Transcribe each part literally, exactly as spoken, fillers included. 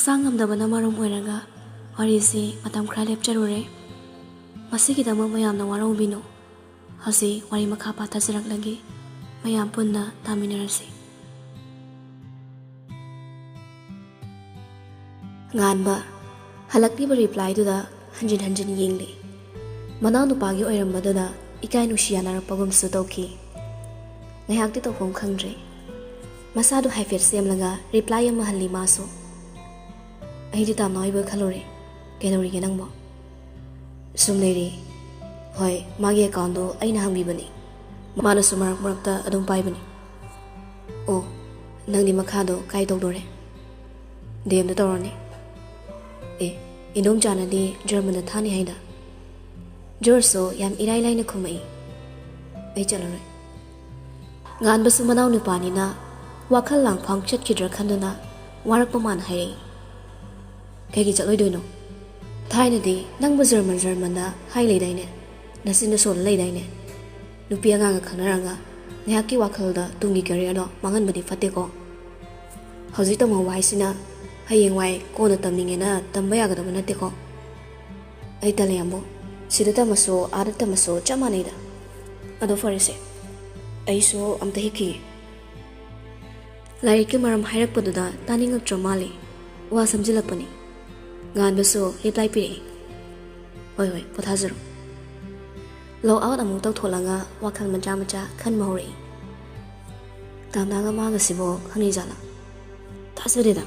ꯍꯛꯆꯥꯡ ꯉꯝꯗꯕꯅ ꯃꯔꯝ ꯑꯣꯏꯔꯒ ꯋꯥꯔꯤꯁꯤ ꯃꯇꯝ ꯈꯔ ꯂꯦꯞꯆꯔꯨꯔꯦ꯫ ꯃꯁꯤꯒꯤꯗꯃꯛ ꯃꯌꯥꯝꯅ ꯋꯥꯔꯧꯕꯤꯅꯨ꯫ ꯍꯧꯖꯤꯛ ꯋꯥꯔꯤ ꯃꯈꯥ ꯄꯥꯊꯖꯔꯛꯂꯒꯦ꯫ ꯃꯌꯥꯝ ꯄꯨꯟꯅ ꯇꯥꯃꯤꯟꯅꯔꯁꯤ꯫ ꯉꯥꯟꯕ ꯍꯜꯂꯛꯂꯤꯕ ꯔꯤꯄ꯭ꯂꯥꯏꯗꯨꯗ ꯍꯟꯖꯤꯟ ꯍꯟꯖꯤꯟ ꯌꯦꯡꯂꯤ꯫ ꯃꯅꯥꯎꯅꯨꯄꯥꯒꯤ ꯑꯣꯏꯔꯝꯕꯗꯨꯗ ꯏꯀꯥꯏ ꯅꯨꯡꯁꯤ ꯌꯥꯅꯔꯛꯄꯒꯨꯝꯁꯨ ꯇꯧꯈꯤ꯫ ꯉꯥꯏꯍꯥꯛꯇꯤ ꯇꯧꯐꯝ ꯈꯪꯗ꯭ꯔꯦ꯫ ꯃꯁꯥꯗꯨ ꯍꯥꯏꯐꯦꯠ ꯁꯦꯝꯂꯒ ꯔꯤꯄ꯭ꯂꯥꯏ ꯑꯃ ꯍꯜꯂꯤ ꯃꯥꯁꯨ꯫ ꯑꯩꯗꯤ ꯇꯥꯝꯅ ꯍꯣꯏꯕꯣꯏ ꯈꯜꯂꯨꯔꯦ꯫ ꯀꯩꯗꯧꯔꯤꯒꯦ ꯅꯪꯕꯣ? ꯁꯨꯝ ꯂꯩꯔꯤ꯫ ꯍꯣꯏ, ꯃꯥꯒꯤ ꯑꯦꯀꯥꯎꯟꯗꯣ ꯑꯩꯅ ꯍꯥꯡꯕꯤꯕꯅꯤ꯫ ꯃꯥꯅꯁꯨ ꯃꯔꯛ ꯃꯔꯛꯇ ꯑꯗꯨꯝ ꯄꯥꯏꯕꯅꯤ꯫ ꯑꯣ, ꯅꯪꯗꯤ ꯃꯈꯥꯗꯣ ꯀꯥꯏ ꯇꯧꯗꯣꯔꯦ? ꯗꯤ ꯑꯦꯝꯗ ꯇꯧꯔꯅꯤ꯫ ꯑꯦ, ꯏꯟꯗꯣꯝꯆꯥꯅꯗꯤ ꯖꯔꯃꯟꯗ ꯊꯥꯅꯤ ꯍꯥꯏꯗ꯫ ꯖꯣꯔꯖꯁꯨ ꯌꯥꯝ ꯏꯔꯥꯏ ꯂꯥꯏꯅ ꯈꯨꯝꯃꯛꯏ꯫ ꯑꯩ ꯆꯠꯂꯔꯣꯏ꯫ ꯉꯥꯟꯕꯁꯨ ꯃꯅꯥꯎ ꯅꯨꯄꯥꯅꯤꯅ ꯋꯥꯈꯜ ꯂꯥꯡꯐꯥꯡ ꯆꯠꯈꯤꯗ꯭ꯔꯥ ꯈꯟꯗꯨꯅ ꯋꯥꯔꯛꯄ ꯃꯥꯅ ꯍꯥꯏꯔꯛꯏ꯫ ꯀꯩꯒꯤ ꯆꯠꯂꯣꯏꯗꯣꯏꯅꯣ? ꯊꯥꯏꯅꯗꯤ ꯅꯪꯕꯨ ꯖꯔꯃꯟ ꯖꯔꯃꯟꯗ ꯍꯥꯏ ꯂꯩꯗꯥꯏꯅꯦ? ꯅꯆꯤꯟꯗ ꯁꯣꯜꯂ ꯂꯩꯗꯥꯏꯅꯦ? ꯅꯨꯄꯤ ꯑꯉꯥꯡꯒ ꯈꯪꯅꯔꯒ ꯉꯥꯏꯍꯥꯛꯀꯤ ꯋꯥꯈꯜꯗ ꯇꯨꯡꯒꯤ ꯀꯦꯔꯤꯌꯔꯗꯣ ꯃꯥꯡꯍꯟꯕꯗꯤ ꯐꯠꯇꯦꯀꯣ꯫ ꯍꯧꯖꯤꯛ ꯇꯝꯍꯧꯕ ꯍꯥꯏꯁꯤꯅ ꯍꯌꯦꯡꯋꯥꯏ ꯀꯣꯟꯅ ꯇꯝꯅꯤꯡꯉꯦꯅ ꯇꯝꯕ ꯌꯥꯒꯗꯕ ꯅꯠꯇꯦꯀꯣ꯫ ꯑꯩ ꯇꯜꯂꯦ ꯌꯥꯝꯕꯨ꯫ ꯁꯤꯗ ꯇꯝꯃꯁꯨ ꯑꯥꯗ ꯇꯝꯃꯁꯨ ꯆꯞ ꯃꯥꯟꯅꯩꯗ꯫ ꯑꯗꯣ ꯐꯔꯦꯁꯦ, ꯑꯩꯁꯨ ꯑꯝꯇ ꯍꯤꯞꯈꯤꯒꯦ꯫ ꯂꯥꯏꯔꯤꯛꯀꯤ ꯃꯔꯝ ꯍꯥꯏꯔꯛꯄꯗꯨꯗ ꯇꯥꯅꯤꯡꯉꯛꯇ꯭ꯔ ꯃꯥꯜꯂꯦ꯫ ꯋꯥ ꯁꯝꯖꯤꯜꯂꯛꯄꯅꯤ꯫ ꯉꯥꯟꯕꯁꯨ ꯔꯤꯄ꯭ꯂꯥꯏ ꯄꯤꯔꯛꯏ꯫ ꯍꯣꯏ ꯍꯣꯏ, ꯄꯣꯊꯥꯖꯔꯣ꯫ ꯂꯣꯛ ꯑꯥꯎꯠ ꯑꯃꯨꯛ ꯇꯧꯊꯣꯛꯂꯒ ꯋꯥꯈꯜ ꯃꯆꯥ ꯃꯆꯥ ꯈꯟꯕ ꯍꯧꯔꯛꯏ꯫ ꯇꯥꯝꯅꯥꯒ ꯃꯥꯒꯁꯤꯕꯣ ꯈꯪꯅꯩꯖꯥꯠꯂꯥ? ꯊꯥꯖꯗꯦꯗ꯫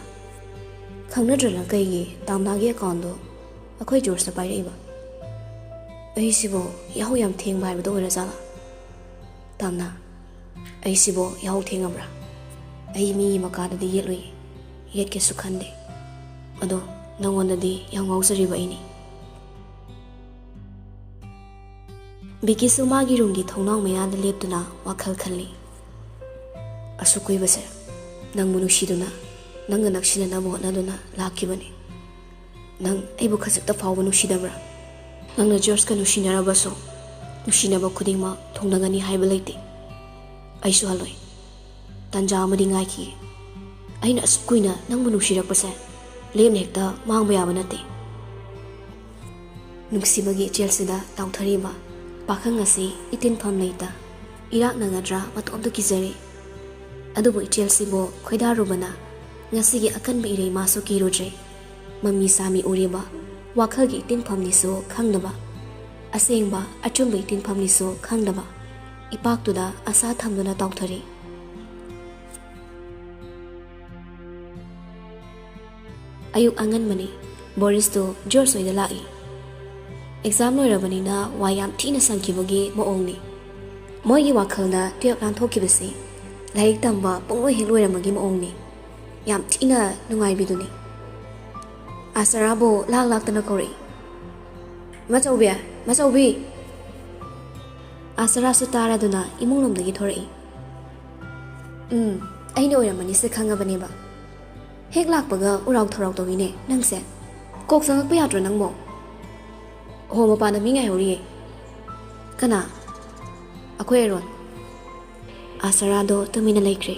ꯈꯪꯅꯗ꯭ꯔꯅ ꯀꯩꯒꯤ ꯇꯥꯝꯅꯥꯒꯤ ꯑꯦꯀꯥꯎꯟꯗꯣ ꯑꯩꯈꯣꯏ ꯖꯣꯔꯖꯇ ꯄꯥꯏꯔꯛꯏꯕ? ꯑꯩꯁꯤꯕꯣ ꯌꯥꯍꯧ ꯌꯥꯝ ꯊꯦꯡꯕ ꯍꯥꯏꯕꯗꯣ ꯑꯣꯏꯔꯖꯥꯠꯂꯥ? ꯇꯥꯝꯅꯥ, ꯑꯩꯁꯤꯕꯣ ꯌꯥꯍꯧ ꯊꯦꯡꯉꯕ꯭ꯔꯥ? ꯑꯩ ꯃꯤꯒꯤ ꯃꯀꯥꯗꯗꯤ ꯌꯦꯠꯂꯨꯏ, ꯌꯦꯠꯀꯦꯁꯨ ꯈꯟꯗꯦ꯫ ꯑꯗꯣ ꯅꯪꯉꯣꯟꯗꯗꯤ ꯌꯥꯝ ꯉꯥꯎꯖꯔꯤꯕ ꯑꯩꯅꯤ꯫ ꯕꯤꯀꯤꯁꯨ ꯃꯥꯒꯤ ꯔꯨꯝꯒꯤ ꯊꯣꯡꯅꯥꯎ ꯃꯌꯥꯗ ꯂꯦꯞꯇꯨꯅ ꯋꯥꯈꯜ ꯈꯜꯂꯤ꯫ ꯑꯁꯨꯛ ꯀꯨꯏꯕꯁꯦ ꯅꯪꯕꯨ ꯅꯨꯡꯁꯤꯗꯨꯅ, ꯅꯪꯒ ꯅꯛꯁꯤꯟꯅꯅꯕ ꯍꯣꯠꯅꯗꯨꯅ ꯂꯥꯛꯈꯤꯕꯅꯤ꯫ ꯅꯪ ꯑꯩꯕꯨ ꯈꯖꯤꯛꯇ ꯐꯥꯎꯕ ꯅꯨꯡꯁꯤꯗꯕ꯭ꯔꯥ? ꯅꯪꯅ ꯖꯣꯔꯖꯀ ꯅꯨꯡꯁꯤꯅꯔꯕꯁꯨ, ꯅꯨꯡꯁꯤꯅꯕ ꯈꯨꯗꯤꯡꯃꯛ ꯊꯨꯡꯅꯒꯅꯤ ꯍꯥꯏꯕ ꯂꯩꯇꯦ꯫ ꯑꯩꯁꯨ ꯍꯜꯂꯣꯏ꯫ ꯇꯥꯟꯖꯥ ꯑꯃꯗꯤ ꯉꯥꯏꯈꯤꯒꯦ꯫ ꯑꯩꯅ ꯑꯁꯨꯛ ꯀꯨꯏꯅ ꯅꯪꯕꯨ ꯅꯨꯡꯁꯤꯔꯛꯄꯁꯦ ꯂꯦꯝꯅ ꯍꯦꯛꯇ ꯃꯥꯡꯕ ꯌꯥꯕ ꯅꯠꯇꯦ꯫ ꯅꯨꯡꯁꯤꯕꯒꯤ ꯏꯆꯦꯜꯁꯤꯗ ꯇꯥꯎꯊꯔꯤꯕ ꯄꯥꯈꯪ ꯑꯁꯤ ꯏꯇꯤꯟꯐꯝ ꯂꯩꯇ ꯏꯔꯥꯛꯅꯒꯗ꯭ꯔꯥ ꯃꯇꯣꯝꯇ ꯀꯤꯖꯔꯦ꯫ ꯑꯗꯨꯕꯨ ꯏꯆꯦꯜꯁꯤꯕꯨ ꯈꯣꯏꯗꯥꯔꯨꯕꯅ ꯉꯁꯤꯒꯤ ꯑꯀꯟꯕ ꯏꯔꯩ ꯃꯥꯁꯨ ꯀꯤꯔꯨꯗ꯭ꯔꯦ꯫ ꯃꯃꯤ ꯁꯥꯃꯤ ꯎꯔꯤꯕ ꯋꯥꯈꯜꯒꯤ ꯏꯇꯤꯟꯐꯝꯅꯤꯁꯨ ꯈꯪꯗꯕ, ꯑꯁꯦꯡꯕ ꯑꯆꯨꯝꯕ ꯏꯇꯤꯟꯐꯝꯅꯤꯁꯨ ꯈꯪꯗꯕ, ꯏꯄꯥꯛꯇꯨꯗ ꯑꯁꯥ ꯊꯝꯗꯨꯅ ꯇꯥꯎꯊꯔꯤ꯫ ꯑꯌꯨꯛ ꯑꯉꯟꯕꯅꯤ꯫ ꯕꯣꯔꯤꯁꯇꯨ ꯖꯣꯔꯖ ꯍꯣꯏꯗ ꯂꯥꯛꯏ꯫ ꯑꯦꯛꯖꯥꯝ ꯂꯣꯏꯔꯕꯅꯤꯅ ꯋꯥ ꯌꯥꯝ ꯊꯤꯅ ꯁꯪꯈꯤꯕꯒꯤ ꯃꯑꯣꯡꯅꯤ꯫ ꯃꯣꯏꯒꯤ ꯋꯥꯈꯜꯗ ꯇꯨꯌꯦꯜꯞ ꯂꯥꯟꯊꯣꯛꯈꯤꯕꯁꯤ ꯂꯥꯏꯔꯤꯛ ꯇꯝꯕ ꯄꯨꯡꯂꯣꯏ ꯍꯦꯛ ꯂꯣꯏꯔꯝꯕꯒꯤ ꯃꯑꯣꯡꯅꯤ꯫ ꯌꯥꯝ ꯊꯤꯅ ꯅꯨꯡꯉꯥꯏꯕꯤꯗꯨꯅꯤ꯫ ꯑꯥꯁꯔꯥꯕꯨ ꯂꯥꯛ ꯂꯥꯛꯇꯅ ꯀꯧꯔꯛꯏ꯫ "ꯃꯆꯧꯕꯤ! ꯃꯆꯧꯕꯤ!" ꯑꯥꯁꯔꯥꯁꯨ ꯇꯥꯔꯗꯨꯅ ꯏꯃꯨꯡꯂꯣꯝꯗꯒꯤ ꯊꯣꯔꯛꯏ꯫ "ꯎꯝ, ꯑꯩꯅ ꯑꯣꯏꯔꯝꯃꯅꯤꯁꯦ ꯈꯪꯉꯕꯅꯦꯕ꯫ ꯍꯦꯛ ꯂꯥꯛꯄꯒ ꯎꯔꯥꯎ ꯊꯧꯔꯥꯎ ꯇꯧꯋꯤꯅꯦ ꯅꯪꯁꯦ꯫ ꯀꯣꯛ ꯆꯪꯉꯛꯄ ꯌꯥꯗ꯭ꯔꯣ ꯅꯪꯕꯣ?" "ꯍꯣ, ꯃꯄꯥꯟꯗ ꯃꯤ ꯉꯥꯏꯍꯧꯔꯤꯌꯦ꯫" "ꯀꯅꯥ?" "ꯑꯩꯈꯣꯏ ꯑꯔꯣꯟ꯫" ꯑꯥꯁꯔꯥꯗꯣ ꯇꯨꯃꯤꯟꯅ ꯂꯩꯈ꯭ꯔꯦ꯫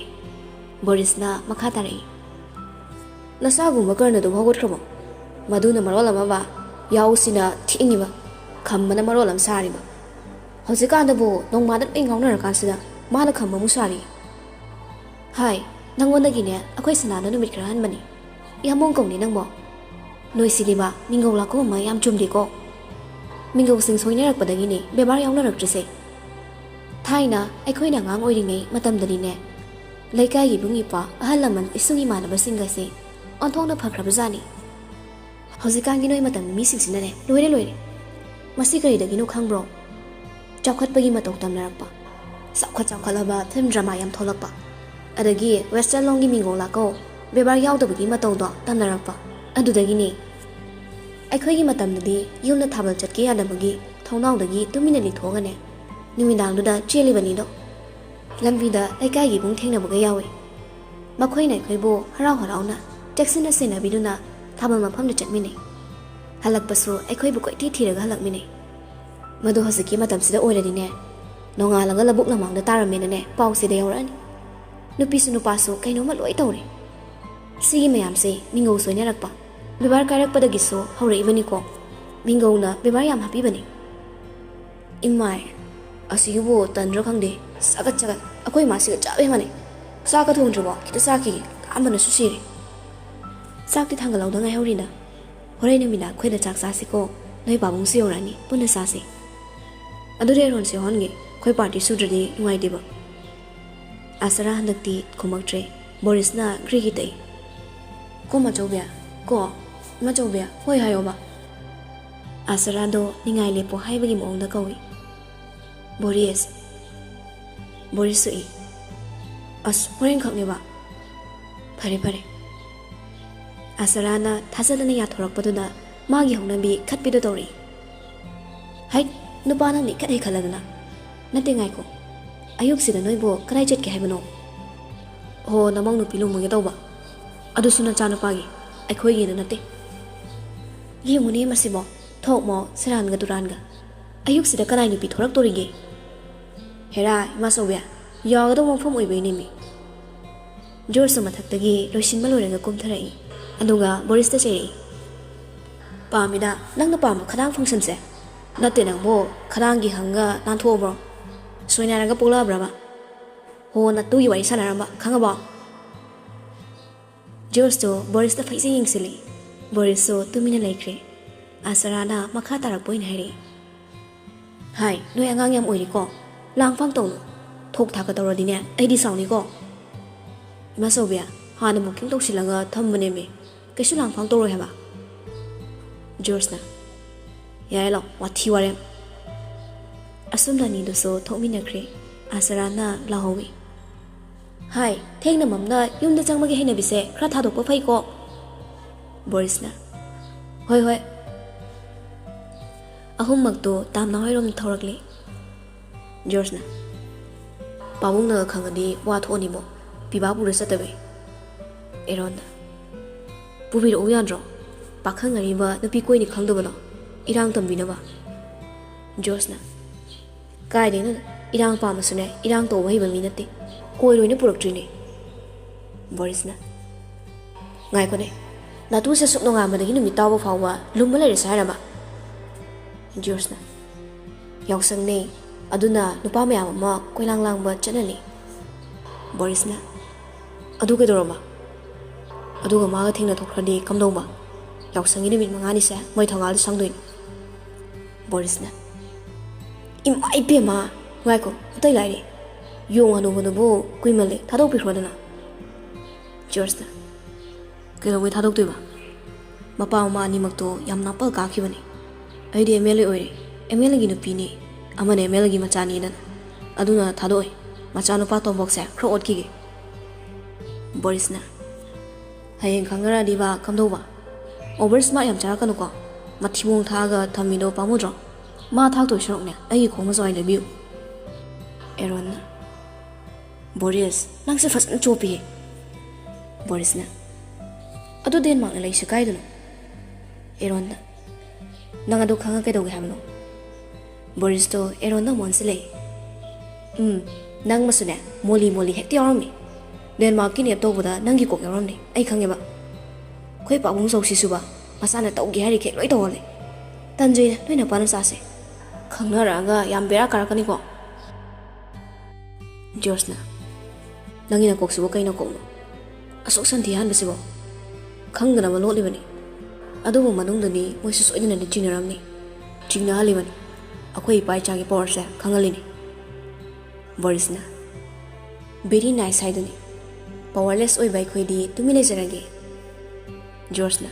ꯕꯣꯔꯤꯁꯅ ꯃꯈꯥ ꯇꯥꯔꯛꯏ꯫ "ꯅꯁꯥꯒꯨꯝꯕ ꯀꯔꯅꯗꯨꯕꯨ ꯍꯧꯒꯠꯈ꯭ꯔꯕꯣ? ꯃꯗꯨꯅ ꯃꯔꯣꯜ ꯑꯃ ꯕꯥ, ꯌꯥꯍꯧꯁꯤꯅ ꯊꯦꯡꯉꯤꯕ, ꯈꯝꯕꯅ ꯃꯔꯣꯜ ꯑꯃ ꯁꯥꯔꯤꯕ꯫ ꯍꯧꯖꯤꯛꯀꯥꯟꯗꯕꯨ ꯅꯣꯡꯃꯥꯗ ꯂꯣꯏ ꯉꯥꯎꯅꯔꯀꯥꯟꯁꯤꯗ ꯃꯥꯅ ꯈꯝꯕ ꯑꯃꯨꯛ ꯁꯥꯔꯤ꯫ ꯍꯥꯏ, ꯅꯪꯉꯣꯟꯗꯒꯤꯅꯦ ꯑꯩꯈꯣꯏ ꯁꯅꯥꯅ ꯅꯨꯃꯤꯠ ꯈꯔ ꯍꯟꯕꯅꯤ꯫ ꯏꯍꯥꯃꯣꯡ ꯀꯧꯅꯤ ꯅꯪꯕꯣ꯫ ꯅꯣꯏꯁꯤꯗꯤꯕ, ꯃꯤꯡꯒꯧ ꯂꯥꯛꯀꯧ ꯑꯃ ꯌꯥꯝ ꯆꯨꯝꯗꯦꯀꯣ꯫ ꯃꯤꯡꯒꯧꯁꯤꯡ ꯁꯣꯏꯅꯔꯛꯄꯗꯒꯤꯅꯦ ꯕꯦꯕꯥꯔ ꯌꯥꯎꯅꯔꯛꯇ꯭ꯔꯤꯁꯦ꯫ ꯊꯥꯏꯅ ꯑꯩꯈꯣꯏꯅ ꯑꯉꯥꯡ ꯑꯣꯏꯔꯤꯉꯩ ꯃꯇꯝꯗꯗꯤꯅꯦ, ꯂꯩꯀꯥꯏꯒꯤ ꯏꯕꯨꯡ ꯏꯄ꯭ꯋꯥ, ꯑꯍꯜ ꯂꯃꯟ, ꯏꯁꯨꯡ ꯏꯃꯥꯟꯅꯕꯁꯤꯡꯒꯁꯦ ꯑꯣꯟꯊꯣꯛꯅ ꯐꯈ꯭ꯔꯕꯖꯥꯠꯅꯤ꯫ ꯍꯧꯖꯤꯛꯀꯥꯟꯒꯤ ꯅꯣꯏ ꯃꯇꯝꯒꯤ ꯃꯤꯁꯤꯡꯁꯤꯅꯅꯦ ꯂꯣꯏꯔꯦ ꯂꯣꯏꯔꯦ꯫ ꯃꯁꯤ ꯀꯔꯤꯗꯒꯤꯅꯣ ꯈꯪꯕ꯭ꯔꯣ? ꯆꯥꯎꯈꯠꯄꯒꯤ ꯃꯇꯧ ꯇꯝꯅꯔꯛꯄ, ꯆꯥꯎꯈꯠ ꯆꯥꯎꯈꯠꯂꯕ ꯐꯤꯂꯝ ꯗ꯭ꯔꯃꯥ ꯌꯥꯝ ꯊꯣꯛꯂꯛꯄ, ꯑꯗꯒꯤ ꯋꯦꯁꯇꯔꯟ ꯂꯣꯝꯒꯤ ꯃꯤꯡꯒꯧ ꯂꯥꯛꯀꯧ, ꯕꯦꯕꯥꯔ ꯌꯥꯎꯗꯕꯒꯤ ꯃꯇꯧꯗꯣ ꯇꯝꯅꯔꯛꯄ꯫ ꯑꯗꯨꯗꯒꯤꯅꯤ꯫ ꯑꯩꯈꯣꯏꯒꯤ ꯃꯇꯝꯗꯗꯤ ꯌꯨꯝꯗ ꯊꯥꯕꯜ ꯆꯠꯀꯦ ꯌꯥꯗꯕꯒꯤ ꯊꯣꯡꯅꯥꯎꯗꯒꯤ ꯇꯨꯃꯤꯟꯅ ꯂꯤꯊꯣꯛꯑꯒꯅꯦ, ꯅꯨꯃꯤꯗꯥꯡꯗꯨꯗ ꯆꯦꯜꯂꯤꯕꯅꯤꯗꯣ꯫ ꯂꯝꯕꯤꯗ ꯂꯩꯀꯥꯏꯒꯤ ꯏꯕꯨꯡ ꯊꯦꯡꯅꯕꯒ ꯌꯥꯎꯏ꯫ ꯃꯈꯣꯏꯅ ꯑꯩꯈꯣꯏꯕꯨ ꯍꯔꯥꯎ ꯍꯔꯥꯎꯅ ꯆꯦꯛꯁꯤꯟꯅ ꯁꯦꯟꯅꯕꯤꯗꯨꯅ ꯊꯥꯕꯜ ꯃꯐꯝꯗ ꯆꯠꯃꯤꯟꯅꯩ꯫ ꯍꯜꯂꯛꯄꯁꯨ ꯑꯩꯈꯣꯏꯕꯨ ꯀꯣꯏꯊꯤ ꯊꯤꯔꯒ ꯍꯜꯂꯛꯃꯤꯟꯅꯩ꯫ ꯃꯗꯨ ꯍꯧꯖꯤꯛꯀꯤ ꯃꯇꯝꯁꯤꯗ ꯑꯣꯏꯔꯗꯤꯅꯦ, ꯅꯣꯡꯉꯥꯜꯂꯒ ꯂꯧꯕꯨꯛ ꯂꯝꯍꯥꯡꯗ ꯇꯥꯔꯝꯃꯦꯅꯅꯦ ꯄꯥꯎꯁꯤꯗ ꯌꯧꯔꯛꯑꯅꯤ꯫ ꯅꯨꯄꯤꯁꯨ ꯅꯨꯄꯥꯁꯨ ꯀꯩꯅꯣꯝꯃ ꯂꯣꯏ ꯇꯧꯔꯦ꯫ ꯁꯤꯒꯤ ꯃꯌꯥꯝꯁꯦ ꯃꯤꯡꯒꯧ ꯁꯣꯏꯅꯔꯛꯄ, ꯕꯦꯕꯥꯔ ꯀꯥꯏꯔꯛꯄꯗꯒꯤꯁꯨ ꯍꯧꯔꯛꯏꯕꯅꯤꯀꯣ꯫ ꯃꯤꯡꯒꯧꯅ ꯕꯦꯕꯥꯔ ꯌꯥꯝ ꯍꯥꯞꯄꯤꯕꯅꯤ꯫ ꯏꯃꯥꯏ, ꯑꯁꯤꯒꯤꯕꯨ ꯇꯟꯗ꯭ꯔꯥ ꯈꯪꯗꯦ, ꯆꯒꯠ ꯆꯒꯠ꯫ ꯑꯩꯈꯣꯏ ꯏꯃꯥꯁꯤꯒ ꯆꯞ ꯍꯦ ꯃꯥꯟꯅꯩ꯫ ꯆꯥꯛꯀ ꯊꯣꯡꯗ꯭ꯔꯤꯕꯣ? ꯈꯤꯇ ꯆꯥꯈꯤꯒꯦ, ꯂꯥꯝꯕꯅꯁꯨ ꯁꯤꯔꯦ꯫ ꯆꯥꯛꯇꯤ ꯊꯥꯡꯒꯠꯍꯧꯗ ꯉꯥꯏꯍꯧꯔꯤꯗ꯫ ꯍꯣꯔꯦꯟ ꯅꯨꯃꯤꯗꯥꯡ ꯑꯩꯈꯣꯏꯗ ꯆꯥꯛ ꯆꯥꯁꯤꯀꯣ꯫ ꯅꯣꯏ ꯄꯥꯕꯨꯡꯁꯨ ꯌꯧꯔꯛꯑꯅꯤ, ꯄꯨꯟꯅ ꯆꯥꯁꯤ꯫ ꯑꯗꯨꯗꯤ ꯑꯦꯔꯣꯟꯁꯨ ꯌꯥꯎꯍꯟꯒꯦ, ꯑꯩꯈꯣꯏ ꯄꯥꯔꯇꯤ ꯁꯨꯗ꯭ꯔꯗꯤ ꯅꯨꯡꯉꯥꯏꯇꯦꯕ꯫ ꯑꯁꯔꯥ ꯍꯟꯗꯛꯇꯤ ꯈꯨꯝꯃꯛꯇ꯭ꯔꯦ꯫ ꯕꯣꯔꯤꯁꯅ ꯒ꯭ꯔꯤꯒꯤ ꯇꯛꯏ꯫ "ꯀꯣ ꯃꯆꯧꯕꯤ, ꯀꯣ ꯃꯆꯧꯕꯤ, ꯍꯣꯏ ꯍꯥꯏꯌꯣꯕ꯫" ꯑꯁꯔꯥꯗꯣ ꯅꯤꯡꯉꯥꯏ ꯂꯦꯞꯄꯣ ꯍꯥꯏꯕꯒꯤ ꯃꯑꯣꯡꯗ ꯀꯧꯏ꯫ "ꯕꯣꯔꯤꯁ, ꯕꯣꯔꯤꯁ ꯁꯨꯛꯏ꯫ ꯑꯁ, ꯍꯣꯔꯦꯟ ꯈꯛꯅꯦꯕ꯫ ꯐꯔꯦ, ꯐꯔꯦ꯫" ꯑꯁꯔꯥꯅ ꯊꯥꯖꯗꯅ ꯌꯥꯊꯣꯔꯛꯄꯗꯨꯗ ꯃꯥꯒꯤ ꯍꯧꯅꯕꯤ ꯈꯠꯄꯤꯗꯣ ꯇꯧꯔꯛꯏ꯫ "ꯍꯩꯠ, ꯅꯨꯄꯥ ꯅꯪꯅ ꯏꯈꯠ ꯍꯦꯛ ꯈꯠꯂꯗꯅ꯫ ꯅꯠꯇꯦ, ꯉꯥꯏꯈꯣ꯫ ꯑꯌꯨꯛꯁꯤꯗ ꯅꯣꯏꯕꯨ ꯀꯗꯥꯏ ꯆꯠꯀꯦ ꯍꯥꯏꯕꯅꯣ?" "ꯍꯣ, ꯅꯃꯧ ꯅꯨꯄꯤ ꯂꯨꯍꯣꯡꯕꯒꯦ ꯇꯧꯕ꯫ ꯑꯗꯨꯁꯨ ꯅꯆꯥꯅꯨꯄꯥꯒꯤ, ꯑꯩꯈꯣꯏꯒꯤꯅ ꯅꯠꯇꯦ꯫" "ꯌꯦꯡꯉꯨꯅꯦ ꯃꯁꯤꯕꯣ, ꯊꯣꯛꯃꯣ ꯁꯦꯔꯥꯟꯒ ꯇꯨꯔꯥꯟꯒ꯫ ꯑꯌꯨꯛꯁꯤꯗ ꯀꯅꯥꯏ ꯅꯨꯄꯤ ꯊꯣꯔꯛꯇꯣꯔꯤꯒꯦ?" "ꯍꯦꯔꯥ, ꯏꯃꯥꯆꯧꯕꯤ, ꯌꯥꯒꯗꯧꯕ ꯃꯐꯝ ꯑꯣꯏꯕꯩꯅꯦꯃꯤ꯫" ꯖꯣꯔꯖꯁꯨ ꯃꯊꯛꯇꯒꯤ ꯂꯣꯏꯁꯤꯟꯕ ꯂꯣꯏꯔꯒ ꯀꯨꯝꯊꯔꯛꯏ, ꯑꯗꯨꯒ ꯕꯣꯔꯤꯁꯇ ꯆꯩꯔꯛꯏ꯫ "ꯄꯥꯝꯃꯤꯗ, ꯅꯪꯅ ꯄꯥꯝꯕ ꯈꯗꯥꯡ ꯐꯪꯁꯟꯁꯦ? ꯅꯠꯇꯦ ꯅꯪꯕꯨ, ꯈꯗꯥꯡꯒꯤ ꯍꯪꯒ ꯅꯥꯟꯊꯣꯛꯑꯕ꯭ꯔꯣ? ꯁꯣꯏꯅꯥꯏꯔꯒ ꯄꯣꯛꯂꯛꯑꯕ꯭ꯔꯕ? ꯍꯣ, ꯅꯇꯨꯒꯤ ꯋꯥꯔꯤ ꯁꯥꯟꯅꯔꯝꯕ, ꯈꯪꯉꯕꯣ?" ꯖꯣꯔꯖꯇꯣ ꯕꯣꯔꯤꯁꯇ ꯐꯩꯖꯩ ꯌꯦꯡꯁꯤꯜꯂꯤ꯫ ꯕꯣꯔꯤꯁꯁꯨ ꯇꯨꯃꯤꯟꯅ ꯂꯩꯈ꯭ꯔꯦ꯫ ꯑꯁꯔꯥꯅ ꯃꯈꯥ ꯇꯥꯔꯛꯄ ꯑꯣꯏꯅ ꯍꯥꯏꯔꯛꯏ꯫ "ꯍꯥꯏ, ꯅꯣꯏ ꯑꯉꯥꯡ ꯌꯥꯝ ꯑꯣꯏꯔꯤꯀꯣ꯫ ꯂꯥꯡꯐꯥꯡ ꯇꯧꯅꯨ꯫ ꯊꯣꯛ ꯊꯥꯛꯀ ꯇꯧꯔꯗꯤꯅꯦ, ꯑꯩꯗꯤ ꯁꯥꯎꯅꯤꯀꯣ꯫" "ꯏꯃꯥꯆꯧꯕꯤ, ꯍꯥꯟꯅ ꯕꯨꯀꯤꯡ ꯇꯧꯁꯤꯜꯂꯒ ꯊꯝꯕꯅꯦꯃꯤ꯫ ꯀꯩꯁꯨ ꯂꯥꯡꯐꯥꯡ ꯇꯧꯔꯣꯏ ꯍꯥꯏꯕ꯫" ꯖꯣꯔꯖꯅ, "ꯌꯥꯔꯦ ꯂꯥꯎ, ꯋꯥꯊꯤ ꯋꯥꯔꯦꯝ꯫" ꯑꯁꯨꯝꯅ ꯑꯅꯤꯗꯨꯁꯨ ꯊꯣꯛꯃꯤꯟꯅꯈ꯭ꯔꯦ꯫ ꯑꯁꯔꯥꯅ ꯂꯥꯎꯍꯧꯏ꯫ "ꯍꯥꯏ, ꯊꯦꯡꯅ ꯃꯝꯅ ꯌꯨꯝꯗ ꯆꯪꯕꯒꯤ ꯍꯩꯅꯕꯤꯁꯦ ꯈꯔ ꯊꯥꯗꯣꯛꯄ ꯐꯩꯀꯣ꯫" ꯕꯣꯔꯤꯁꯅ, "ꯍꯣꯏ, ꯍꯣꯏ꯫" ꯑꯍꯨꯝꯃꯛꯇꯨ ꯇꯥꯝꯅ ꯍꯣꯏꯔꯣꯝ ꯊꯧꯔꯛꯂꯤ꯫ ꯖꯣꯔꯖꯅ, "ꯄꯥꯕꯨꯡꯅꯒ ꯈꯪꯉꯗꯤ ꯋꯥ ꯊꯣꯛꯑꯅꯤꯕꯣ, ꯄꯤꯕꯥ ꯄꯨꯔ ꯆꯠꯇꯕꯩ꯫" ꯑꯦꯔꯣꯟꯅ, "ꯄꯨꯕꯤꯔꯛꯎ ꯌꯥꯗ꯭ꯔꯣ? ꯄꯥꯈꯪ ꯑꯔꯤꯕ ꯅꯨꯄꯤ ꯀꯣꯏꯅꯤ ꯈꯪꯗꯕꯅꯣ? ꯏꯔꯥꯡ ꯇꯝꯕꯤꯅꯕ꯫" ꯖꯣꯔꯖꯅ, "ꯀꯥꯏꯗꯩꯅꯣ? ꯏꯔꯥꯡ ꯄꯥꯝꯃꯁꯨꯅꯦ, ꯏꯔꯥꯡ ꯇꯧꯕ ꯍꯩꯕ ꯃꯤ ꯅꯠꯇꯦ꯫ ꯀꯣꯏꯔꯣꯏꯅ ꯄꯨꯔꯛꯇ꯭ꯔꯤꯅꯦ꯫" ꯕꯣꯔꯤꯁꯅ, ꯉꯥꯏꯈꯣꯅꯦ, ꯅꯥꯇꯨꯁꯦ ꯁꯨꯛ ꯅꯣꯡꯉꯥꯟꯕꯗꯒꯤ ꯅꯨꯃꯤꯠ ꯇꯥꯕ ꯐꯥꯎꯕ ꯂꯨꯝꯃ ꯂꯩꯔꯁꯦ ꯍꯥꯏꯔꯕ? ꯖꯣꯔꯖꯅ, ꯌꯥꯎꯁꯪꯅꯦ, ꯑꯗꯨꯅ ꯅꯨꯄꯥ ꯃꯌꯥꯝ ꯑꯃ ꯀꯣꯏꯂꯥꯡ ꯂꯥꯡꯕ ꯆꯠꯅꯅꯤ꯫ ꯕꯣꯔꯤꯁꯅ, ꯑꯗꯨ ꯀꯩꯗꯧꯔꯕ? ꯑꯗꯨꯒ ꯃꯥꯒ ꯊꯦꯡꯅ ꯊꯣꯛꯈ꯭ꯔꯗꯤ ꯀꯝꯗꯧꯕ? ꯌꯥꯎꯁꯪꯒꯤ ꯅꯨꯃꯤꯠ ꯃꯉꯥꯅꯤꯁꯦ ꯃꯣꯏ ꯊꯣꯡꯒꯥꯜꯗ ꯁꯪꯗꯣꯏꯅꯤ꯫ ꯕꯣꯔꯤꯁꯅ, ꯏꯃꯥ ꯏꯄꯦꯝꯃ, ꯉꯥꯏꯈꯣ, ꯑꯇꯩ ꯂꯥꯏꯔꯤ, ꯌꯣꯡ ꯍꯅꯨꯕꯗꯨꯕꯨ ꯀꯨꯏꯃꯜꯂꯦ, ꯊꯥꯗꯣꯛꯄꯤꯈ꯭ꯔꯣꯗꯅ꯫ ꯖꯣꯔꯖꯅ, ꯀꯩꯗꯧꯕꯩ ꯊꯥꯗꯣꯛꯇꯣꯏꯕ? ꯃꯄꯥ ꯃꯃꯥ ꯑꯅꯤꯃꯛꯇꯣ ꯌꯥꯝ ꯅꯥꯄꯜ ꯀꯥꯈꯤꯕꯅꯤ꯫ ꯑꯩꯗꯤ ꯑꯦꯝ ꯑꯦꯜ ꯑꯦ ꯑꯣꯏꯔꯦ, ꯑꯦꯝ ꯑꯦꯜ ꯑꯦꯒꯤ ꯅꯨꯄꯤꯅꯤ, ꯑꯃꯅ ꯑꯦꯝ ꯑꯦꯜ ꯑꯦꯒꯤ ꯃꯆꯥꯅꯤꯗꯅ, ꯑꯗꯨꯅ ꯊꯥꯗꯣꯛꯑꯣꯏ꯫ ꯃꯆꯥꯅꯨꯄꯥ ꯇꯣꯝꯕꯣꯛꯁꯦ ꯈꯔ ꯑꯣꯠꯈꯤꯒꯦ꯫ ꯕꯣꯔꯤꯁꯅ, ꯍꯌꯦꯡ ꯈꯪꯅꯔꯛꯑꯗꯤꯕ ꯀꯝꯗꯧꯕ? ꯑꯣꯚꯔ ꯁ꯭ꯃꯥꯔꯠ ꯌꯥꯝ ꯆꯥꯔꯛꯀꯅꯨꯀꯣ, ꯃꯊꯤꯕꯣꯡ ꯊꯥꯛꯑꯒ ꯊꯝꯃꯤꯗꯣ ꯄꯥꯝꯃꯨꯗ꯭ꯔꯣ? ꯃꯥ ꯊꯥꯛꯇꯣꯏ ꯁꯔꯨꯛꯅꯦ ꯑꯩꯒꯤ ꯈꯣꯡ ꯃꯆꯥ ꯑꯣꯏꯅ ꯂꯩꯕꯤꯌꯨ꯫ ꯑꯦꯔꯣꯟꯅ, ꯕꯣꯔꯤꯁ, ꯅꯪꯁꯦ ꯐꯖꯅ ꯆꯣꯞꯄꯤꯍꯦ꯫ ꯕꯣꯔꯤꯁꯅ, ꯑꯗꯨ ꯗꯦꯟꯃꯥꯔꯛꯅ ꯂꯩꯁꯦ ꯀꯥꯏꯗꯅꯣ? ꯑꯦꯔꯣꯟꯗ, ꯅꯪ ꯑꯗꯨ ꯈꯪꯉ ꯀꯩꯗꯧꯒꯦ ꯍꯥꯏꯕꯅꯣ? ꯕꯣꯔꯤꯁꯇꯣ ꯑꯦꯔꯣꯟꯗ ꯑꯃꯨꯛ ꯑꯣꯟꯁꯤꯜꯂꯛꯏ꯫ ꯎꯝ, ꯅꯪ ꯃꯁꯨꯅꯦ ꯃꯣꯂꯤ ꯃꯣꯂꯤ ꯍꯦꯛꯇ ꯌꯥꯎꯔꯝꯃꯤ꯫ ꯗꯦꯟꯃꯥꯔꯛꯀꯤ ꯅꯦꯞ ꯇꯧꯕꯗ ꯅꯪꯒꯤ ꯀꯣꯛ ꯌꯥꯎꯔꯝꯅꯤ, ꯑꯩ ꯈꯪꯉꯦꯕ꯫ ꯑꯩꯈꯣꯏ ꯄꯥꯕꯨꯡ ꯆꯧꯁꯤꯁꯨꯕ ꯃꯆꯥꯅ ꯇꯧꯒꯦ ꯍꯥꯏꯔꯤꯈꯩ ꯂꯣꯏ ꯇꯧꯍꯜꯂꯦ꯫ ꯇꯟꯖꯩꯗ ꯅꯣꯏ ꯅꯄꯥ ꯅꯆꯥꯁꯦ꯫ ꯈꯪꯅꯔꯛꯑꯒ ꯌꯥꯝ ꯕꯦꯔꯥ ꯀꯥꯔꯛꯀꯅꯤꯀꯣ꯫ ꯖꯣꯔꯖꯅ, ꯅꯪꯒꯤ ꯅꯀꯣꯛꯁꯤꯕꯨ ꯀꯩ ꯅꯀꯣꯛꯅꯣ? ꯑꯁꯨꯛ ꯁꯟꯊꯤ ꯍꯥꯟꯕꯁꯤꯕꯣ? ꯈꯪꯗꯅꯕ ꯂꯣꯠꯂꯤꯕꯅꯤ꯫ ꯑꯗꯨꯕꯨ ꯃꯅꯨꯡꯗꯗꯤ ꯃꯣꯏꯁꯨ ꯁꯣꯏꯗꯅꯗꯤ ꯆꯤꯡꯅꯔꯝꯅꯤ꯫ ꯆꯤꯡꯅꯍꯜꯂꯤꯕꯅꯤ꯫ ꯑꯩꯈꯣꯏ ꯏꯄꯥ ꯏꯆꯥꯒꯤ ꯄꯋꯥꯔꯁꯦ ꯈꯪꯍꯜꯂꯤꯅꯤ꯫ ꯕꯣꯔꯤꯁꯅ, ꯕꯦꯔꯤ ꯅꯥꯏꯁ ꯍꯥꯏꯗꯨꯅꯤ꯫ ꯄꯋꯥꯔꯂꯦꯁ ꯑꯣꯏꯕ ꯑꯩꯈꯣꯏꯗꯤ ꯇꯨꯃꯤꯟ ꯂꯩꯖꯔꯒꯦ꯫ ꯖꯣꯔꯖꯅ,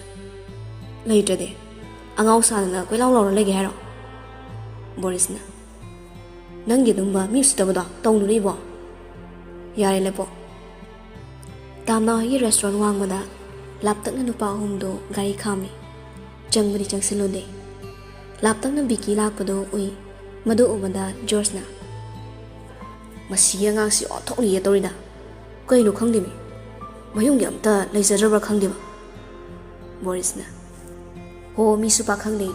ꯂꯩꯇ꯭ꯔꯗꯤ ꯑꯉꯥꯎ ꯁꯥꯗꯅ ꯀꯣꯏꯂꯥꯎ ꯂꯥꯎꯔ ꯂꯩꯒꯦ ꯍꯥꯏꯔꯣ? ꯕꯣꯔꯤꯁꯅ, ꯅꯪꯒꯤ ꯑꯗꯨꯝꯕ ꯃꯤ ꯎꯁꯤꯠꯇꯕꯗꯣ ꯇꯧꯅꯨꯅꯦ ꯏꯕꯣ꯫ ꯌꯥꯔꯦ ꯂꯦꯞꯄꯣ꯫ ꯇꯥꯝꯅꯥ ꯍꯣꯏꯒꯤ ꯔꯦꯁꯇꯨꯔꯦꯟ ꯋꯥꯡꯃꯗ ꯂꯥꯞꯇꯛꯅ ꯅꯨꯄꯥ ꯑꯍꯨꯝꯗꯣ ꯒꯥꯔꯤ ꯈꯥꯝꯃꯤ꯫ ꯆꯪꯕꯗꯤ ꯆꯪꯁꯤꯜꯂꯨꯗꯦ꯫ ꯂꯥꯞꯇꯛꯅ ꯕꯤꯀꯤ ꯂꯥꯛꯄꯗꯣ ꯎꯏ꯫ ꯃꯗꯨ ꯎꯕꯗ ꯖꯣꯔꯖꯅ, "ꯃꯁꯤꯒꯤ ꯑꯉꯥꯡꯁꯤ ꯑꯣꯟꯊꯣꯛꯅ ꯌꯦꯠꯇꯧꯔꯤꯗ꯫ ꯀꯩꯅꯣ ꯈꯪꯗꯦꯃꯤ꯫ ꯃꯌꯨꯝꯒꯤ ꯑꯝꯇ ꯂꯩꯖꯗ꯭ꯔꯕ꯭ꯔꯥ ꯈꯪꯗꯦꯕ꯫" ꯕꯣꯔꯤꯁꯅ, "ꯍꯣ, ꯃꯤꯁꯨ ꯄꯥꯈꯪꯅꯤ꯫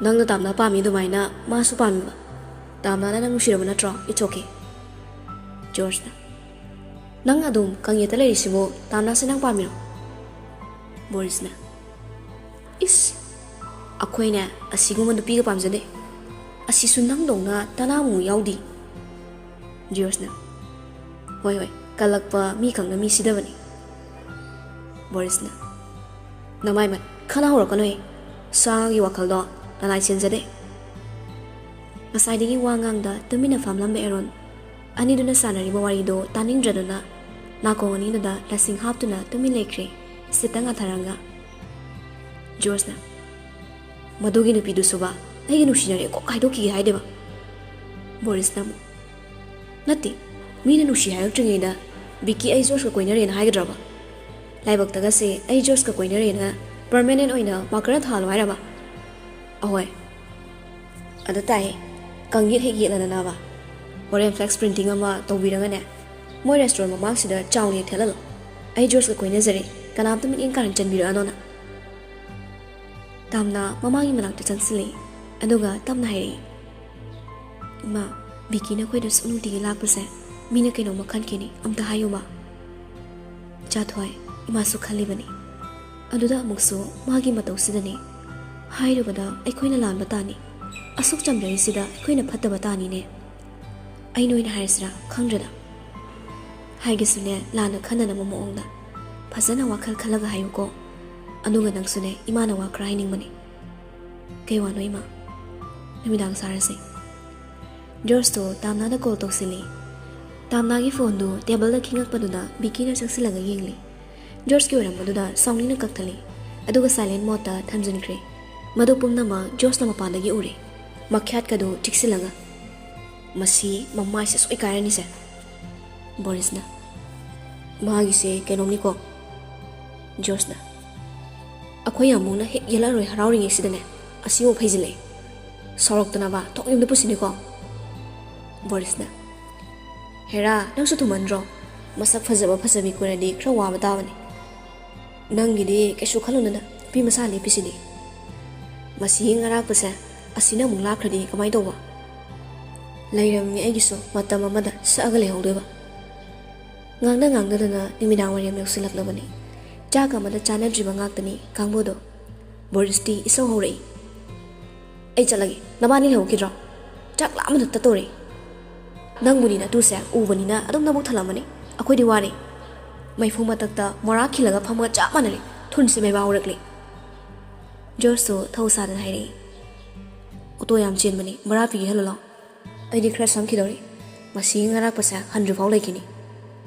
ꯅꯪꯅ ꯇꯥꯝꯅꯥ ꯄꯥꯝꯃꯤ ꯑꯗꯨꯃꯥꯏꯅ ꯃꯥꯁꯨ ꯄꯥꯝꯃꯤꯕ꯫ ꯇꯥꯝꯅꯥꯅ ꯅꯪ ꯅꯨꯡꯁꯤꯔꯕ ꯅꯠꯇ꯭ꯔꯣ? It's okay꯫" ꯖꯣꯔꯖꯅ, "ꯅꯪ ꯑꯗꯨꯝ ꯀꯪꯌꯦꯠꯇ ꯂꯩꯔꯤꯁꯤꯕꯨ ꯇꯥꯝꯅꯥꯁꯦ ꯅꯪ ꯄꯥꯝꯃꯤꯔꯣ?" ꯕꯣꯔꯤꯁꯅ, "ꯏꯁ, ꯑꯩꯈꯣꯏꯅꯦ ꯑꯁꯤꯒꯨꯝꯕ ꯅꯨꯄꯤꯒ ꯄꯥꯝꯖꯗꯦ꯫ ꯑꯁꯤꯁꯨ ꯅꯪꯗꯧꯅ ꯇꯅꯥꯃꯨꯛ ꯌꯥꯎꯗꯤ"꯫ ꯖꯣꯔꯖꯅ, "ꯍꯣꯏ ꯍꯣꯏ, ꯀꯜꯂꯛꯄ ꯃꯤ ꯈꯪꯅ ꯃꯤ ꯁꯤꯗꯕꯅꯤ"꯫ ꯕꯣꯔꯤꯁꯅ, "ꯅꯃꯥꯏꯃꯠ, ꯈꯠꯅ ꯍꯧꯔꯛꯀꯅꯨꯍꯦ꯫ ꯁꯥꯒꯤ ꯋꯥꯈꯜꯗꯣ ꯅꯅꯥꯏ ꯆꯦꯟꯖꯗꯦ"꯫ ꯉꯁꯥꯏꯗꯒꯤ ꯋꯥ ꯉꯥꯡꯗ ꯇꯨꯃꯤꯟꯅ ꯐꯝꯂꯝꯕ ꯑꯦꯔꯣꯟ ꯑꯅꯤꯗꯨꯅ ꯁꯥꯟꯅꯔꯤꯕ ꯋꯥꯔꯤꯗꯣ ꯇꯥꯅꯤꯡꯗ꯭ꯔꯗꯨꯅ ꯅꯥꯀꯣꯡ ꯑꯅꯤꯗꯨꯗ ꯂꯁꯤꯡ ꯍꯥꯞꯇꯨꯅ ꯇꯨꯃꯤꯟ ꯂꯩꯈ꯭ꯔꯦ꯫ ꯁꯤꯠꯇ ꯉꯥꯊꯔꯒ ꯖꯣꯔꯖꯅ, "ꯃꯗꯨꯒꯤ ꯅꯨꯄꯤꯗꯨꯁꯨꯕ ꯑꯩꯒ ꯅꯨꯡꯁꯤꯅꯔꯦ ꯀꯣꯛ ꯍꯥꯏꯗꯣꯛꯈꯤꯒꯦ ꯍꯥꯏꯗꯦꯕ"꯫ ꯕꯣꯔꯤꯁꯅ ꯑꯃꯨꯛ, "ꯅꯠꯇꯦ, ꯃꯤꯅ ꯅꯨꯡꯁꯤ ꯍꯥꯏꯔꯛꯇ꯭ꯔꯤꯉꯩꯗ ꯕꯤꯀꯤ ꯑꯩ ꯖꯣꯔꯖꯀ ꯀꯣꯏꯅꯔꯦꯅ ꯍꯥꯏꯒꯗ꯭ꯔꯕ? ꯂꯥꯏꯕꯛꯇꯒꯁꯦ ꯑꯩ ꯖꯣꯔꯖꯀ ꯀꯣꯏꯅꯔꯦꯅ ꯄꯔꯃꯦꯅꯦꯟ ꯑꯣꯏꯅ ꯃꯥꯔꯀꯔ ꯊꯥꯍꯜꯂꯣ ꯍꯥꯏꯔꯕ? ꯑꯍꯣꯏ, ꯑꯗ ꯇꯥꯏ, ꯀꯪꯌꯦꯠ ꯍꯦꯛ ꯌꯦꯠꯂꯗꯅꯕ꯫ ꯍꯣꯔꯦꯟ ꯐ꯭ꯂꯦꯛꯁ ꯄ꯭ꯔꯤꯟꯇꯤꯡ ꯑꯃ ꯇꯧꯕꯤꯔꯒꯅꯦ, ꯃꯣꯏ ꯔꯦꯁꯇꯨꯔꯦꯟ ꯃꯃꯥꯡꯁꯤꯗ ꯆꯥꯎꯅ ꯍꯦꯛ ꯊꯦꯠꯍꯜꯂꯣ꯫ ꯑꯩ ꯖꯣꯔꯖꯀ ꯀꯣꯏꯅꯖꯔꯦ, ꯀꯅꯥꯝꯇ ꯃꯤꯠꯌꯦꯡ ꯀꯥꯔꯟ ꯆꯟꯕꯤꯔꯛꯑꯅꯣꯅ"꯫ ꯇꯥꯝꯅ ꯃꯃꯥꯒꯤ ꯃꯅꯥꯛꯇ ꯆꯪꯁꯤꯜꯂꯛꯏ, ꯑꯗꯨꯒ ꯇꯞꯅ ꯍꯥꯏꯔꯛꯏ, "ꯏꯃꯥ, ꯕꯤꯀꯤꯅ ꯑꯩꯈꯣꯏꯗ ꯁꯨꯛ ꯅꯨꯡꯇꯤꯒꯤ ꯂꯥꯛꯄꯁꯦ ꯃꯤꯅ ꯀꯩꯅꯣꯝꯃ ꯈꯟꯈꯤꯅꯤ, ꯑꯝꯇ ꯍꯥꯏꯌꯨꯕ"꯫ ꯆꯥꯊꯣꯏ, ꯏꯃꯥꯁꯨ ꯈꯜꯂꯤꯕꯅꯤ꯫ ꯑꯗꯨꯗ ꯑꯃꯨꯛꯁꯨ ꯃꯥꯒꯤ ꯃꯇꯧꯁꯤꯗꯅꯤ꯫ ꯍꯥꯏꯔꯨꯕꯗ ꯑꯩꯈꯣꯏꯅ ꯂꯥꯟꯕ ꯇꯥꯅꯤ꯫ ꯑꯁꯨꯛ ꯆꯝꯖꯔꯤꯁꯤꯗ ꯑꯩꯈꯣꯏꯅ ꯐꯠꯇꯕ ꯇꯥꯅꯤꯅꯦ꯫ ꯑꯩ ꯅꯣꯏꯅ ꯍꯥꯏꯔꯁꯤꯔꯥ ꯈꯪꯗ꯭ꯔꯦꯗ꯫ ꯍꯥꯏꯒꯦꯁꯨꯅꯦ, ꯂꯥꯟꯅ ꯈꯟꯅꯅꯕ ꯃꯑꯣꯡꯗ꯫ ꯐꯖꯅ ꯋꯥꯈꯜ ꯈꯜꯂꯒ ꯍꯥꯏꯌꯨꯀꯣ꯫ ꯑꯗꯨꯒ ꯅꯪꯁꯨꯅꯦ, ꯏꯃꯥꯅ ꯋꯥ ꯈꯔ ꯍꯥꯏꯅꯤꯡꯕꯅꯦ꯫ "ꯀꯩ ꯋꯥꯅꯣ ꯏꯃꯥ?" "ꯅꯨꯃꯤꯗꯥꯡ ꯁꯥꯔꯁꯦ"꯫ ꯖꯣꯔꯖꯇꯣ ꯇꯥꯝꯅꯥꯗ ꯀꯣꯜ ꯇꯧꯁꯤꯜꯂꯤ꯫ ꯇꯥꯝꯅꯥꯒꯤ ꯐꯣꯟꯗꯨ ꯇꯦꯕꯜꯗ ꯈꯤꯡꯉꯛꯄꯗꯨꯗ ꯕꯤꯀꯤꯅ ꯆꯪꯁꯤꯜꯂꯒ ꯌꯦꯡꯂꯤ꯫ ꯖꯣꯔꯖꯀꯤ ꯑꯣꯏꯔꯝꯕꯗꯨꯗ ꯁꯥꯎꯅꯤꯡꯅ ꯀꯛꯊꯠꯂꯤ, ꯑꯗꯨꯒ ꯁꯥꯏꯂꯦꯟ ꯃꯣꯗꯇ ꯊꯝꯖꯤꯟꯈ꯭ꯔꯦ꯫ ꯃꯗꯨ ꯄꯨꯝꯅꯃꯛ ꯖꯣꯔꯖꯅ ꯃꯄꯥꯟꯗꯒꯤ ꯎꯔꯦ꯫ ꯃꯈ꯭ꯌꯥꯠꯀꯗꯨ ꯆꯤꯛꯁꯤꯜꯂꯒ, "ꯃꯁꯤ ꯃꯃꯥꯏꯁꯦ ꯁꯣꯏ ꯀꯥꯏꯔꯅꯤꯁꯦ"꯫ ꯕꯣꯔꯤꯁꯅ, "ꯃꯥꯒꯤꯁꯦ ꯀꯩꯅꯣꯝꯅꯤꯀꯣ"꯫ ꯖꯣꯔꯖꯅ, "ꯑꯩꯈꯣꯏ ꯌꯥꯝꯕꯨꯡꯅ ꯍꯦꯛ ꯌꯦꯜꯂꯛꯑꯔꯣꯏ ꯍꯔꯥꯎꯔꯤꯉꯩꯁꯤꯗꯅꯦ, ꯑꯁꯤꯃꯨꯛ ꯐꯩꯖꯤꯜꯂꯛꯑꯦ꯫ ꯁꯥꯎꯔꯛꯇꯅꯕ ꯊꯣꯛ ꯌꯨꯝꯗ ꯄꯨꯁꯤꯅꯦꯀꯣ"꯫ ꯕꯣꯔꯤꯁꯅ, "ꯍꯦꯔꯥ, ꯅꯪꯁꯨ ꯊꯨꯃꯟꯗ꯭ꯔꯣ? ꯃꯁꯛ ꯐꯖꯕ ꯐꯖꯕꯤ ꯀꯣꯏꯔꯗꯤ ꯈꯔ ꯋꯥꯕ ꯇꯥꯕꯅꯤ꯫ ꯅꯪꯒꯤꯗꯤ ꯀꯩꯁꯨ ꯈꯜꯂꯨꯅꯨꯗ, ꯅꯨꯄꯤ ꯃꯁꯥ ꯂꯦꯞꯄꯤꯁꯤꯗꯤ꯫ ꯃꯁꯤꯒꯤ ꯉꯔꯥꯛꯄꯁꯦ ꯑꯁꯤꯅ ꯑꯃꯨꯛ ꯂꯥꯛꯈ꯭ꯔꯗꯤ ꯀꯃꯥꯏꯅ ꯇꯧꯕ? ꯂꯩꯔꯝꯃꯤ ꯑꯩꯒꯤꯁꯨ ꯃꯇꯝ ꯑꯃꯗ ꯁꯛꯑꯒ ꯂꯩꯍꯧꯗꯣꯏꯕ"꯫ ꯉꯥꯡꯅ ꯉꯥꯡꯅꯗꯅ ꯅꯨꯃꯤꯗꯥꯡ ꯋꯥꯏꯔꯝ ꯌꯧꯁꯤꯜꯂꯛꯂꯕꯅꯤ꯫ ꯆꯥꯛ ꯑꯃꯗ ꯆꯥꯅꯗ꯭ꯔꯤꯕ ꯉꯥꯛꯇꯅꯤ ꯀꯥꯡꯕꯨꯗꯣ꯫ ꯕꯣꯔꯤꯁꯇꯤ ꯏꯁꯧ ꯍꯧꯔꯛꯏ꯫ "ꯑꯩ ꯆꯠꯂꯒꯦ, ꯅꯕꯥꯅꯤ ꯂꯩꯍꯧꯈꯤꯗ꯭ꯔꯣ? ꯆꯥꯛ ꯂꯥꯝꯕꯗ ꯇꯠꯇꯧꯔꯦ꯫ ꯅꯪꯕꯨꯅꯤꯅ ꯇꯨꯁꯦ ꯎꯕꯅꯤꯅ ꯑꯗꯨꯝ ꯅꯕꯨꯛ ꯊꯜꯂꯝꯃꯅꯤ꯫ ꯑꯩꯈꯣꯏꯗꯤ ꯋꯥꯔꯦ꯫ ꯃꯩꯐꯨ ꯃꯊꯛꯇ ꯃꯣꯔꯥ ꯈꯤꯜꯂꯒ ꯐꯝꯕꯒ ꯆꯞ ꯃꯥꯟꯅꯔꯦ꯫ ꯊꯨꯟꯁꯦ ꯃꯩꯕꯥ ꯍꯧꯔꯛꯂꯦ꯫" ꯖꯣꯔꯖꯁꯨ ꯊꯧ ꯁꯥꯗꯅ ꯍꯥꯏꯔꯛꯏ꯫ "ꯑꯣꯇꯣ ꯌꯥꯝ ꯆꯦꯟꯕꯅꯤ, ꯚꯔꯥ ꯄꯤꯒꯦ, ꯍꯜꯂꯣ ꯂꯥꯎ꯫ ꯑꯩꯗꯤ ꯈꯔ ꯁꯝꯈꯤꯗꯧꯔꯤ꯫ ꯃꯁꯤꯒꯤ ꯉꯔꯥꯛꯄꯁꯦ ꯍꯟꯗ꯭ꯔꯤꯐꯥꯎ ꯂꯩꯈꯤꯅꯤ꯫"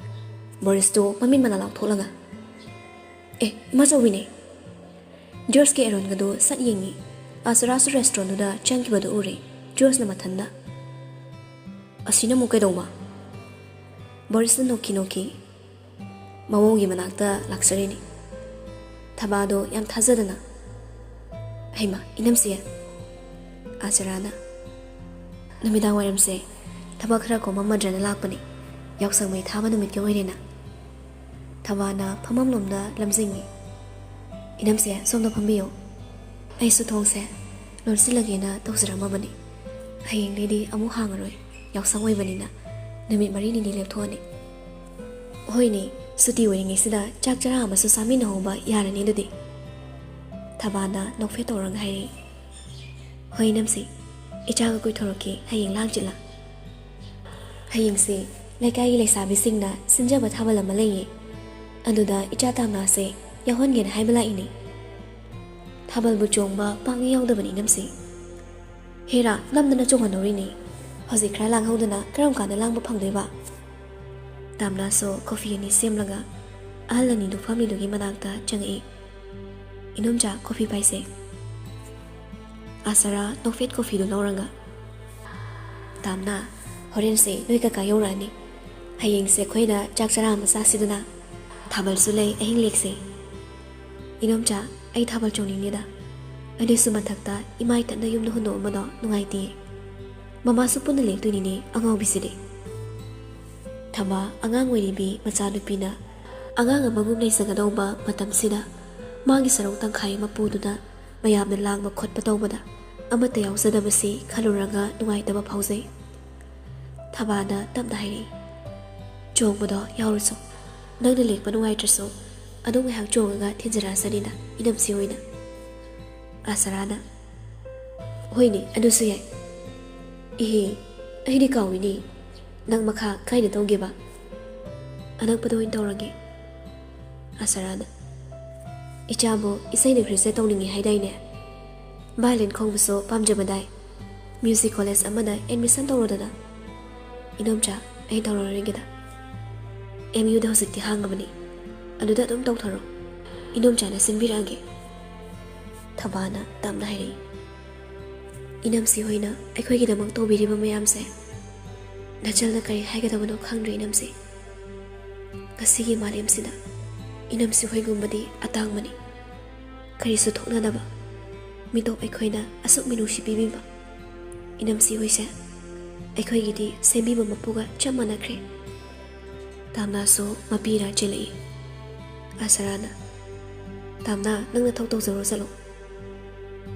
ꯕꯣꯔꯤꯁꯇꯣ ꯃꯃꯤꯠ ꯃꯅꯥ ꯂꯥꯎꯊꯣꯛꯂꯒ, "ꯑꯦ, ꯏꯃꯥꯆꯧꯕꯤꯅꯦ!" ꯖꯣꯔꯖꯀ ꯑꯦꯔꯣꯟꯒꯗꯨ ꯁꯠ ꯌꯦꯡꯉꯤ꯫ ꯑꯥꯆꯥꯔꯥꯁꯨ ꯔꯦꯁꯇꯨꯔꯦꯟꯗꯨꯗ ꯆꯪꯈꯤꯕꯗꯨ ꯎꯔꯦ꯫ ꯖꯣꯔꯖꯅ ꯃꯊꯟꯗ, "ꯑꯁꯤꯅ ꯑꯃꯨꯛ ꯀꯩꯗꯧꯕ?" ꯕꯣꯔꯤꯁꯅ ꯅꯣꯛꯈꯤ ꯅꯣꯛꯈꯤ꯫ "ꯃꯃꯧꯒꯤ ꯃꯅꯥꯛꯇ ꯂꯥꯛꯆꯔꯤꯅꯤ꯫" ꯊꯕꯥꯗꯣ ꯌꯥꯝ ꯊꯥꯖꯗꯅ, "ꯍꯩꯃꯥ, ꯏꯅꯝꯁꯦ!" ꯑꯥꯆꯥꯔꯥꯅ, "ꯅꯨꯃꯤꯗꯥꯡ ꯋꯥꯏꯔꯝꯁꯦ ꯊꯕꯛ ꯈꯔ ꯀꯣꯝꯃꯝꯃꯗ꯭ꯔꯅ ꯂꯥꯛꯄꯅꯤ꯫ ꯌꯥꯎꯁꯪ ꯃꯩ ꯊꯥꯕ ꯅꯨꯃꯤꯠꯀ ꯑꯣꯏꯔꯦꯅ꯫" ꯊꯕꯥꯅ ꯐꯝꯐꯝꯂꯣꯝꯗ ꯂꯝꯖꯤꯡꯉꯤ꯫ "ꯏꯅꯝꯁꯦ, ꯁꯣꯝꯗ ꯐꯝꯕꯤꯌꯨ꯫ ꯑꯩꯁꯨ ꯊꯣꯡꯁꯦ ꯂꯣꯟꯁꯤꯜꯂꯒꯦꯅ ꯇꯧꯖꯔꯝꯃꯕꯅꯤ꯫ ꯍꯌꯦꯡꯗꯩꯗꯤ ꯑꯃꯨꯛ ꯍꯥꯡꯉꯔꯣꯏ, ꯌꯥꯎꯁꯪ ꯑꯣꯏꯕꯅꯤꯅ꯫ ꯅꯨꯃꯤꯠ ꯃꯔꯤ ꯅꯤꯅꯤ ꯂꯦꯞꯊꯣꯛꯑꯅꯤ꯫" "ꯍꯣꯏꯅꯦ, ꯁꯨꯇꯤ ꯑꯣꯏꯔꯤꯉꯩꯁꯤꯗ ꯆꯥꯛ ꯆꯔꯥ ꯑꯃꯁꯨ ꯆꯥꯃꯤꯟꯅꯍꯧꯕ ꯌꯥꯔꯅꯤ ꯑꯗꯨꯗꯤ꯫" ꯊꯕꯥꯅ ꯅꯣꯛꯐꯦꯠ ꯇꯧꯔꯒ ꯍꯥꯏꯔꯛꯏ꯫ "ꯍꯣꯏ ꯏꯅꯝꯁꯦ, ꯏꯆꯥꯒ ꯀꯣꯏꯊꯣꯔꯛꯀꯦ ꯍꯌꯦꯡ ꯂꯥꯡꯆꯤꯠꯂ꯫ ꯍꯌꯦꯡꯁꯦ ꯂꯩꯀꯥꯏꯒꯤ ꯂꯩꯁꯥꯕꯤꯁꯤꯡꯅ ꯁꯤꯟꯖꯕ ꯊꯥꯕꯜ ꯑꯃ ꯂꯩꯌꯦ꯫ ꯑꯗꯨꯗ ꯏꯆꯥ ꯇꯥꯝꯅꯥꯁꯦ ꯌꯥꯎꯍꯟꯒꯦꯅ ꯍꯥꯏꯕ ꯂꯥꯛꯏꯅꯦ꯫ ꯊꯥꯕꯜꯕꯨ ꯆꯣꯡꯕ ꯄꯥꯛꯅ ꯌꯥꯎꯗꯕꯅꯤ ꯏꯅꯝꯁꯦ꯫ ꯍꯦꯔꯥ, ꯅꯝꯗꯅ ꯆꯣꯡꯍꯟꯗꯧꯔꯤꯅꯤ꯫ ꯍꯧꯖꯤꯛ ꯈꯔ ꯂꯥꯡꯍꯧꯗꯅ ꯀꯔꯝ ꯀꯥꯟꯗ ꯂꯥꯡꯕ ꯐꯪꯗꯣꯏꯕ?" ꯇꯥꯝꯅꯥꯁꯨ ꯀꯣꯐꯤ ꯑꯅꯤ ꯁꯦꯝꯂꯒ ꯑꯍꯜ ꯑꯅꯤꯗꯨ ꯐꯝꯂꯤꯗꯨꯒꯤ ꯃꯅꯥꯛꯇ ꯆꯪꯉꯛꯏ꯫ "ꯏꯅꯣꯝꯆꯥ, ꯀꯣꯐꯤ ꯄꯥꯏꯁꯦ꯫" ꯑꯥꯆꯥꯔꯥ ꯅꯣꯛꯐꯦꯠ ꯀꯣꯐꯤꯗꯨ ꯂꯧꯔꯒ, "ꯇꯥꯝꯅꯥ, ꯍꯣꯔꯦꯟꯁꯦ ꯅꯣꯏ ꯀꯀꯥ ꯌꯧꯔꯛꯑꯅꯤ꯫ ꯍꯌꯦꯡꯁꯦ ꯑꯩꯈꯣꯏꯅ ꯆꯥꯛ ꯆꯔꯥ ꯑꯃ ꯆꯥꯁꯤꯗꯅ꯫ ꯊꯥꯕꯜꯁꯨ ꯂꯩ, ꯑꯍꯤꯡ ꯂꯦꯛꯁꯦ꯫" "ꯏꯅꯣꯝꯆꯥ, ꯑꯩ ꯊꯥꯕꯜ ꯆꯣꯡꯅꯤꯡꯉꯦꯗ꯫ ꯑꯗꯨꯏꯁꯨ ꯃꯊꯛꯇ ꯏꯃꯥ ꯏꯊꯟꯗ ꯌꯨꯝꯗ ꯍꯨꯟꯗꯣꯛꯑꯝꯕꯗꯣ ꯅꯨꯡꯉꯥꯏꯇꯦ꯫ ꯃꯃꯥꯁꯨ ꯄꯨꯟꯅ ꯂꯦꯛꯇꯣꯏꯅꯤꯅꯦ, ꯑꯉꯥꯎꯕꯤꯁꯤꯗꯤ꯫" ꯊꯕꯥ ꯑꯉꯥꯡ ꯑꯣꯏꯔꯤꯕꯤ ꯃꯆꯥꯅꯨꯄꯤꯅ ꯑꯉꯥꯡ ꯑꯃꯒꯨꯝ ꯂꯩꯖꯒꯗꯧꯕ ꯃꯇꯝꯁꯤꯗ ꯃꯥꯒꯤ ꯁꯔꯨꯛ ꯇꯪꯈꯥꯏ ꯑꯃ ꯄꯨꯗꯨꯅ ꯃꯌꯥꯝꯅ ꯂꯥꯡꯕ ꯈꯣꯠꯄ ꯇꯧꯕꯗ ꯑꯃꯠꯇ ꯌꯥꯎꯖꯗꯕꯁꯤ ꯈꯜꯂꯨꯔꯒ ꯅꯨꯡꯉꯥꯏꯇꯕ ꯐꯥꯎꯖꯩ꯫ ꯊꯕꯥꯅ ꯇꯞꯅ ꯍꯥꯏꯔꯛꯏ, "ꯆꯣꯡꯕꯗꯣ ꯌꯥꯎꯔꯨꯆꯣ꯫ ꯅꯪꯅ ꯂꯦꯛꯄ ꯅꯨꯡꯉꯥꯏꯇ꯭ꯔꯁꯨ ꯑꯗꯨꯝ ꯉꯥꯏꯍꯥꯛ ꯆꯣꯡꯉꯒ ꯊꯤꯟꯖꯔꯛꯑꯁꯅꯤꯗ ꯏꯅꯝꯁꯤ ꯍꯣꯏꯅ꯫ ꯑꯁꯔꯥꯅ, "ꯍꯣꯏꯅꯦ, ꯑꯗꯨꯁꯨ ꯌꯥꯏ꯫ ꯏꯍꯦ, ꯑꯩꯗꯤ ꯀꯥꯎꯏꯅꯦ꯫ ꯅꯪ ꯃꯈꯥ ꯀꯥꯏꯗ ꯇꯧꯒꯦꯕ?" "ꯑꯅꯛꯄꯗ ꯑꯣꯏꯅ ꯇꯧꯔꯒꯦ꯫" ꯑꯁꯔꯥꯅ, "ꯏꯆꯥꯕꯨ ꯏꯁꯩꯅ ꯈ꯭ꯔꯤꯁꯇ ꯇꯧꯅꯤꯡꯉꯤ ꯍꯥꯏꯗꯥꯏꯅꯦ? ꯚꯥꯏꯂꯤꯟ ꯈꯣꯡꯕꯁꯨ ꯄꯥꯝꯖꯕꯗꯥꯏ? ꯃ꯭ꯌꯨꯖꯤꯛ ꯀꯣꯂꯦꯖ ꯑꯃꯗ ꯑꯦꯗꯃꯤꯁꯟ ꯇꯧꯔꯣꯗꯅ꯫" "ꯏꯅꯣꯝꯆꯥ, ꯑꯩ ꯇꯧꯔꯔꯣꯏꯒꯦꯗ꯫ ꯑꯦꯝ ꯌꯨꯗ ꯍꯧꯖꯤꯛꯇꯤ ꯍꯥꯡꯉꯕꯅꯤ꯫ ꯑꯗꯨꯗ ꯑꯗꯨꯝ ꯇꯧꯊꯔꯣ꯫ ꯏꯅꯣꯝꯆꯥꯅ ꯁꯤꯟꯕꯤꯔꯛꯑꯒꯦ꯫" ꯊꯕꯥꯅ ꯇꯞꯅ ꯍꯥꯏꯔꯛꯏ, "ꯏꯅꯝꯁꯤ ꯍꯣꯏꯅ ꯑꯩꯈꯣꯏꯒꯤꯗꯃꯛ ꯇꯧꯕꯤꯔꯤꯕ ꯃꯌꯥꯝꯁꯦ ꯅꯆꯜꯅ ꯀꯔꯤ ꯍꯥꯏꯒꯗꯕꯅꯣ ꯈꯪꯗ꯭ꯔꯦ ꯏꯅꯝꯁꯤ꯫ ꯉꯁꯤꯒꯤ ꯃꯥꯂꯦꯝꯁꯤꯗ ꯏꯅꯝꯁꯤ ꯍꯣꯏꯒꯨꯝꯕꯗꯤ ꯑꯇꯥꯡꯕꯅꯤ꯫ ꯀꯔꯤꯁꯨ ꯊꯣꯛꯅꯗꯕ ꯃꯤꯇꯣꯞ ꯑꯩꯈꯣꯏꯅ ꯑꯁꯨꯛ ꯃꯤꯅꯨꯡꯁꯤ ꯄꯤꯕꯤꯕ ꯏꯅꯝꯁꯤ ꯍꯣꯏꯁꯦ ꯑꯩꯈꯣꯏꯒꯤꯗꯤ ꯁꯦꯝꯕꯤꯕ ꯃꯄꯨꯒ ꯆꯞ ꯃꯥꯟꯅꯈ꯭ꯔꯦ꯫" ꯇꯥꯝꯅꯥꯁꯨ ꯃꯄꯤꯔꯥ ꯆꯦꯜꯂꯛꯏ꯫ ꯑꯁꯔꯥꯅ, "ꯇꯥꯝꯅꯥ, ꯅꯪ ꯅꯊꯧ ꯇꯧꯖꯔꯣ ꯆꯠꯂꯣ꯫"